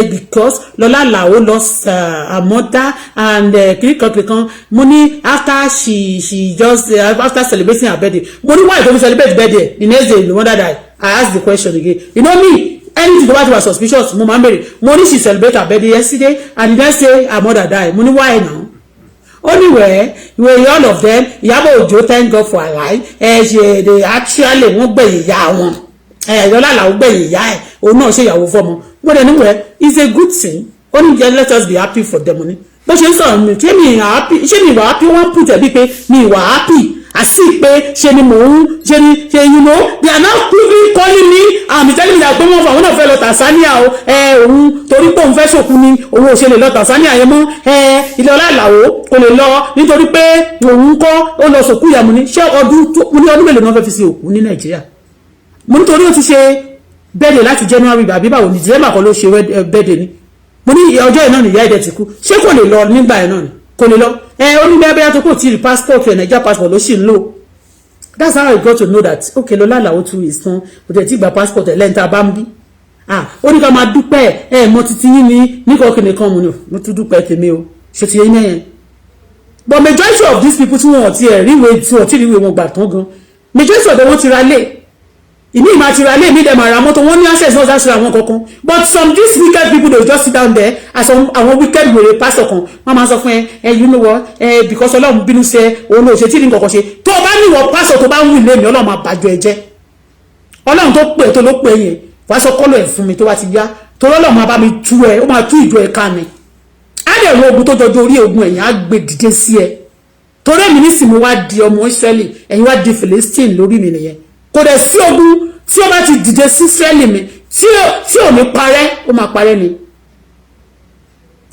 because Lola Alao lost her mother and kirikan kirikan. Mo ní after she just after celebrating her birthday. Mo ní why don't we celebrate birthday, the next day the mother die? I ask the question again. You know me, anything tó bá ti wà suspicious, mo máa ń bèrè. Mo ní she celebrate her birthday yesterday and the next day her mother die. Mo ní why now? Anyway, we all of them, Ìyábọ̀ Òjó, thank God for her life. Ẹ ṣe, they actually, wọ́n gbẹ̀yìn ìyá wọn. Ẹ Lọlá Àlàó gbẹ̀yìn ìyá ẹ̀, òun náà ṣe ìyàwó fọ́mọ. But anyway, it's a good thing. Ó ní let us be happy for them. Ní bó ṣe ń sọ̀rọ̀ mi, ṣé mi happy? Ṣé mi wà happy? Wọ́n put ẹ̀ bí pé mi wà happy, àti pé ṣe ni mò ń ṣe ni ṣe. They are now quickly calling me and telling me that pé wọ́n fọ àwọn náà fẹ́ lọ Tanzania o. Ẹ òun torí pé òun fẹ́ ṣòkú ni òun ò ṣe lè lọ Tanzania yẹn mọ́. Ẹ ilé ọlá àlàó kò lè lọ nítorí pé òun kọ́ ó lọ sòkú ìyá. Mo ní ṣé ọdún, mo ní ọdún mélòó ni wọ́n fẹ́ fi sin òkú ní Nàìjíríà? Mo nítorí ó ti ṣe birthday láti January, àbí báwo ni? December kan ló ṣe birthday ni. Mo ní ọjọ́ yìí náà nìyá ẹ̀dẹ̀ ti kú, ṣé kò lè lọ nígbà yẹn náà ni? Kò lè lọ. Ẹ ó ní bẹ́ẹ̀ bẹ́ẹ̀ tó kò tí ì passport ẹ̀, Naija passport ló sì ń lò. That's how I got to know that, okay, Lọlá Àlàó too is tán, kò tẹ̀ tí gba passport ẹ̀ lẹ́yìn tá a bá ń bí. Ah, ó ní ká máa dúpẹ́. Ẹ mọ títí yín ní níkan kìnìkan mu ni mo tún dúpẹ́ tèmi o. Ṣe ti yẹn mẹ́yẹn? But majority of these people tí wọ́n ti ẹ̀ ríwèé, tí wọ́n ti ríwèé wọn gbà tán gan, majority of them, wọ́n ti ra lé ìmí, ìmọ̀ àti ra lé ìmí dẹ̀ máa ra mọ́tò, wọ́n ní access náà sáà àwọn kankan. But some these wicked people dey just sit down there as àwọn wicked wèrè pastor kan, wọ́n máa sọ fún ẹ, ẹ you know what, ẹ because Ọlọ́run bínú sí ẹ, òun ò ṣe tí ní kankan ṣe. Tó o bá níwọ̀ pastor tó bá ń wù lé mi, Ọlọ́run máa bàjọ́ ẹ jẹ́. Ọlọ́run tó pè tó ló pè yẹn, wàá sọ kọ́lọ̀ ẹ̀ fún mi tó bá ti yá, torí Ọlọ́run máa bá mi tú ẹ, ó máa tú ìjọ ẹ ká ni. Á dẹ̀ wọ ogun tó jọjọ orí ogun ẹ̀yìn, á gbé dìde sí ẹ, torí èmi nísìnyí mo wá di ọmọ Ísírẹ́lì, ẹ̀yin wá di Philistine lórí mi nìyẹn. Kò dẹ̀ sí ogun tí ó bá ti dìde sí Ísírẹ́lì mi tí ò ní parẹ́, ó máa parẹ́ ni.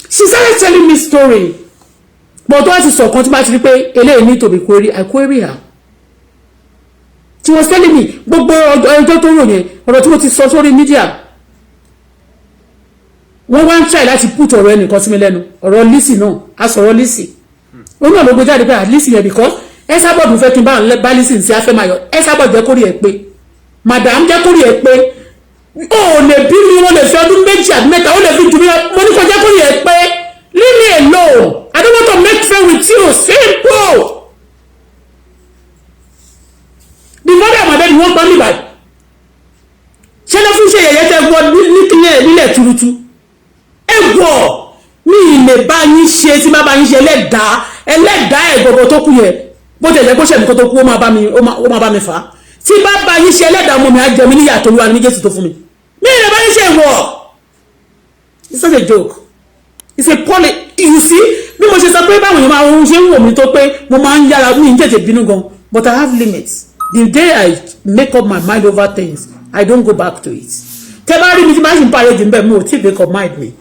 She started telling me story, but tó bá ti sọ kan tí bá ti rí pé eléyìí ní to be query, I query her. She was telling me gbogbo ọjọ́ tó rò yẹn, ọ̀rọ̀ tí mo ti sọ sórí media, wọ́n wá ń try láti put ọ̀rọ̀ ẹnìkan sí mi lẹ́nu. Ọ̀rọ̀ Lizzy náà, a sọ̀rọ̀ Lizzy, ó náà ló gbé jáde pé Lizzy yẹn, because Esabod fẹ́ kí n bá Lizzy sí afẹ́ máa yọ. Esabod, jẹ́ kórìí ẹ̀ pé, madam, jẹ́ kórìí ẹ̀ pé ó lè bí mi, wọ́n lè fi ọdún 2 àbí 3, ó lè fi jù mí lọ. Mo ní kó jẹ́ kórìí ẹ̀ pé, leave me alone. I don't want to make friend with you. Simple. The mother of my baby, wọ́n pa mí báyìí. Ṣé ló fi ṣe yẹ̀yẹ́ tẹ́ wọ nílẹ̀ tuurutu? Ẹ wọ̀ mi ì lè bá yín ṣe. Tí bá bá yín ṣe, ẹlẹ́dàá, ẹlẹ́dàá ẹ̀ gbogbo tó kú yẹn, bó tẹ̀ jẹ́ kó ṣẹ̀mí kó tó kú, ó máa bá mi fà á. Tí bá bá yín ṣe, ẹlẹ́dàá ọmọ mi á jẹ mí níyà, tó wà ní Jésù tó fún mi. Mi Eléyìí bá ń ṣe wọ̀. It's not a joke, it's a poly. You see, bí mo ṣe sọ pé báwọn èèyàn máa ń ṣe ń wò mí tó pé mo máa ń yára, mi ń tètè bínú gan, but I have limits. The day I make up my mind over things, I don't go back to it. Tẹ bá rí mi tí bá ṣì ń parí jù bẹ́ẹ̀, mo ò tí make up mind mi.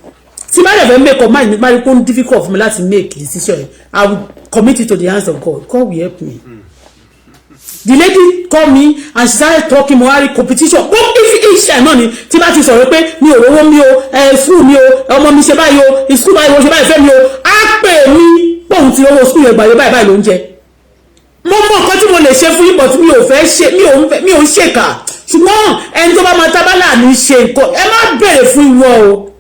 Tí bá dẹ̀ fẹ́ make up mind mi, bá rí pé ó ń difficult fún mi láti make decision, I will commit it to the hands of God. God will help me. The lady call me and she started talking. Mo wá rí competition ó if each time náà ni tí bá ti sọ̀rọ̀ pé mi ò rówó mi o, ẹ school mi o, ọmọ mi ṣe báyìí o, school báyìí o, ṣe báyìí fẹ́ mi o, á pè mí pòun ti owó school yẹn gbàgbé báyìí báyìí ló ń jẹ. Mo mọ nǹkan tí mo lè ṣe fún yín, but mi ò fẹ́ ṣe, mi ò ń ṣèkà. Ṣùgbọ́n ẹni tó bá máa tábàlà ní ṣe nǹkan, ẹ má béèrè fún ìwọ o,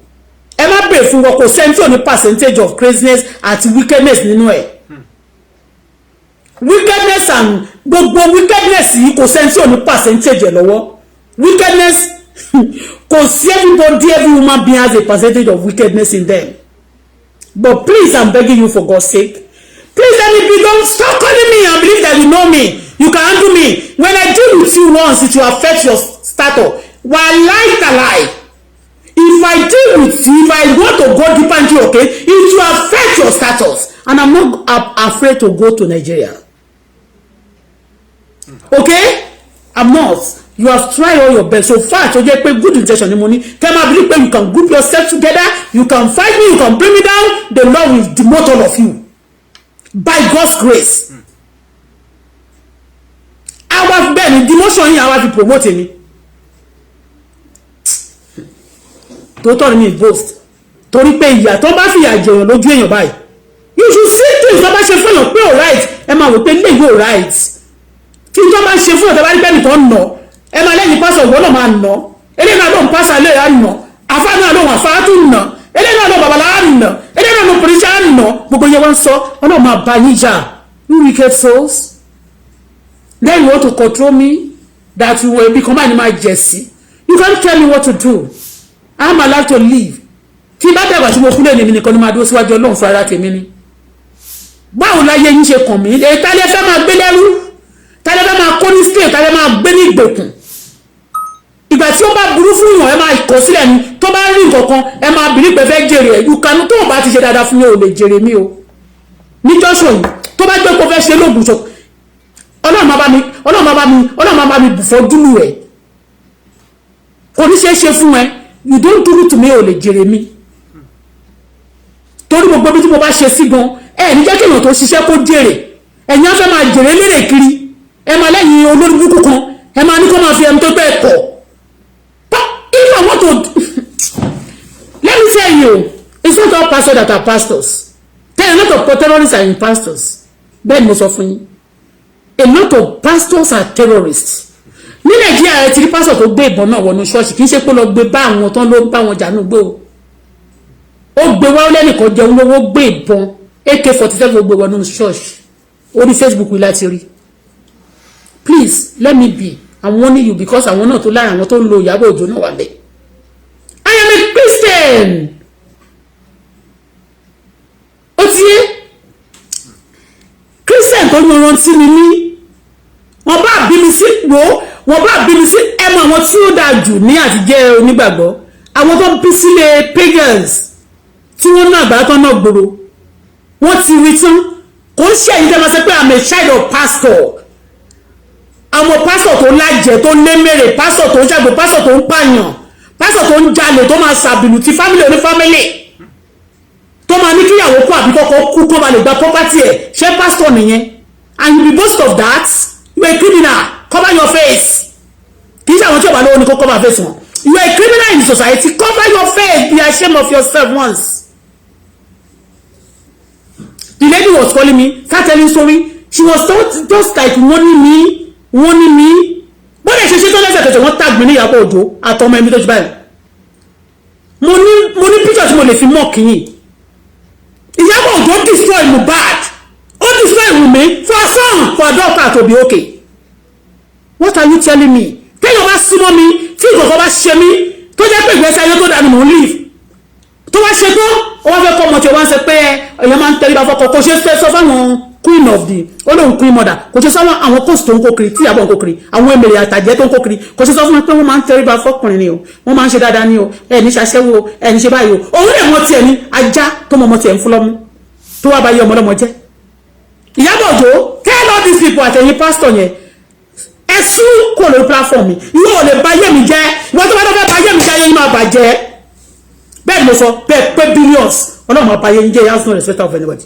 ẹ má béèrè fún ìwọ. Kò sẹ́ni tí ò ní percentage of craziness àti wickedness nínú ẹ̀. Wickedness and gbogbo wickedness yìí, kò sẹ́ni tí ò ní percentage ẹ̀ lọ́wọ́. Wickedness, kò sí. Everybody, every human being has a percentage of wickedness in them. But please, I'm begging you, for God's sake, please let me be. Don't stop calling me and believe that you know me, you can handle me. When I deal with you once, it will affect your status. Wallahi talai, if I deal with you, if I want to go deeper into your case, it will affect your status. And I'm not afraid to go to Nigeria, okay? I'm not. You have tried all your best so far. Tó jẹ́ pé good intention ni mo ní kẹ́ máa believe pé you can group yourself together, you can fight me, you can bring me down. The Lord will demote all of you by God's grace. Àwa bẹ́ẹ̀ ni demotion yìí, àwa fi promote mi. Tòótọ́ ni, mi boast, torí pé ìyà tó bá fìyà jẹyàn lójú èèyàn báyìí, you should see things tó bá ṣe fún èèyàn pé all right, ẹ máa wò pé léyìí all right. Tí tó bá ṣe fún ọ̀tẹ̀ bá rí pé nìkan nà, ẹ máa lẹ́yìn pásọ̀, ìwọ náà máa nà. Eléyìí náà lóun pásọ̀ alẹ́ á nà, àfa náà lóun àfa tún nà, eléyìí náà lóun babaláwa nà, eléyìí náà lóun pòlíṣà nà. Gbogbo yẹn wọ́n sọ, ọlọ́run máa bá yín jà. You wicked souls, then you want to control me that you will become máa jẹ̀ sí. You can't tell me what to do. I'm allowed to live. Tí bá dàgbà tí mo kú lé ní mi nìkan ni máa dúró síwájú Ọlọ́run fún ara tèmi ni. Báwo láyé yín ṣe kàn mí? Èyí tálẹ́ fẹ́ máa gbé lẹ́rú, tálẹ́ fẹ́ máa kó ní state, tálẹ́ máa gbé ní ìgbèkùn. Ìgbà tí ó bá burú fún yàn, ẹ máa kọ̀ sílẹ̀ ni. Tó bá rí nǹkan kan, ẹ máa bìrí pé fẹ́ jèrè ẹ̀. Ìkànnì tó o bá ti ṣe dáadáa fún mi, ò lè jèrè mi o. Níjọ́sọ̀ yìí, tó bá gbé kó fẹ́ ṣe lóògùn sọ, Ọlọ́run máa bá mi, Ọlọ́run máa bá mi, Ọlọ́run máa bá mi bùfọ́ dúlù ẹ̀. Kò ní ṣe é ṣe fún ẹ. You don't do it to me, ò lè jèrè mi, torí gbogbo bí tí mo bá ṣe sí gan, ẹ ní jẹ́ kí èèyàn tó ṣiṣẹ́ kó jèrè. Ẹ̀yin á fẹ́ máa jèrè lérè kiri. Ẹ máa lẹ́yìn olórí burúkú kan, ẹ máa ní kó máa fi ẹnu tó pẹ́ kọ̀. If I want to, let me tell you, it's not all pastors that are pastors. There are a lot of terrorists are in pastors. Bẹ́ẹ̀ ni mo sọ fún yín, a lot of pastors are terrorists. Ní Nàìjíríà, ẹ ti rí pásítọ̀ tó gbé ìbọn náà wọnú ṣọ́ọ̀ṣì. Kì í ṣe pé lọ gbé bá àwọn tán ló ń bá wọn jà nù gbé o. Ó gbé wá lẹ́nìkan jẹun lówó, gbé ìbọn AK-47, ó gbé wọnú ṣọ́ọ̀ṣì. Orí Facebook láti rí. Please let me be. I'm warning you, because àwọn náà tó lára àwọn tó ń lo Ìyábọ̀ Òjó náà wà bẹ́ẹ̀. I am a Christian. Ó ti yé, Christian tó yanrantí ni mí. Wọ́n bá bí mi sí wo, wọ́n bá bí mi sí ẹ mọ àwọn tí ó dáa jù ní àtijẹ́ onígbàgbọ́, àwọn tó bí sílé pagans tí wọ́n náà gbà tán náà gbòòrò, wọ́n ti rí tán. Kò ń ṣe ẹ̀yin tẹ́ máa sọ pé I'm a child of pastor. Àwọn pastor tó lájẹ, tó lémèrè, pastor tó ń ṣàgbé, pastor tó ń pààyàn, pastor tó ń jalè, tó máa ṣàbìlù ti family oní family, tó máa ní kíyàwó kú àbí kọ́kọ́ kú kó ba lè gba property ẹ̀, ṣé pastor nìyẹn? And you be boast of that. You are a criminal. Cover your face. Kì í ṣe àwọn tí ò bá lówó ni kó cover face wọn. You are a criminal in the society. Cover your face. Be ashamed of yourself once. The lady was calling me, start telling story. She was just like warning me, warning me. Bó lè ṣe ṣe tó, lẹ́sẹ̀kẹsẹ̀ wọ́n tag mi ní Ìyábọ̀ Òjó àtọmọ ẹ̀mí tó ṣe báyìí. Mo ní picture tí mo lè fi mock yìí. Ìyábọ̀ Òjó destroy Mohbad, ó destroy Wunmi for her son, for her daughter to be okay. What are you telling me? Téèyàn bá súnmọ́ mi, tí ìkọ̀kọ̀ bá ṣe mí, tó jẹ́ pé ìgbésí ayé tó dáa ni mò ń live, tó wá ṣe tán, ó wá fẹ́ kọ́ ọmọ tí ó wá ń ṣe pé èèyàn máa ń tẹríba fọkọ, kò ṣe é sọ fáwọn. Queen of the, ó lóun queen mother. Kò ṣe sọ àwọn coast tó ń kó kiri, tí ìyàbọ̀ ń kó kiri, àwọn èmèrè àtàjẹ́ tó ń kó kiri, kò ṣe sọ fún mi pé wọ́n máa ń tẹríba fọkùnrin ni o, wọ́n máa ń ṣe dáadáa ni o, ẹ̀ ní ṣaṣẹ́wó, ẹ̀ ní ṣe báyìí o. Òun lè mọ tiẹ̀ ní ajá tó mọ ọmọ tiẹ̀ ń fún lọ́mú, tó wá bá yé ọmọ ọlọ́mọ jẹ́. Ìyábọ̀ Òjó, tell all these people àtẹ̀yìn pastor yẹn, ẹ sún kúrò lórí platform mi. Ìwọ ò lè bà ayé mi jẹ́. Ìwọ tó bá tó fẹ́ bà ayé mi jẹ́, ayé yín máa bàjẹ́. Bẹ́ẹ̀ ni mo sọ bẹ́ẹ̀ pé billions, Ọlọ́run máa bà ayé yín jẹ́. He has no respect of anybody.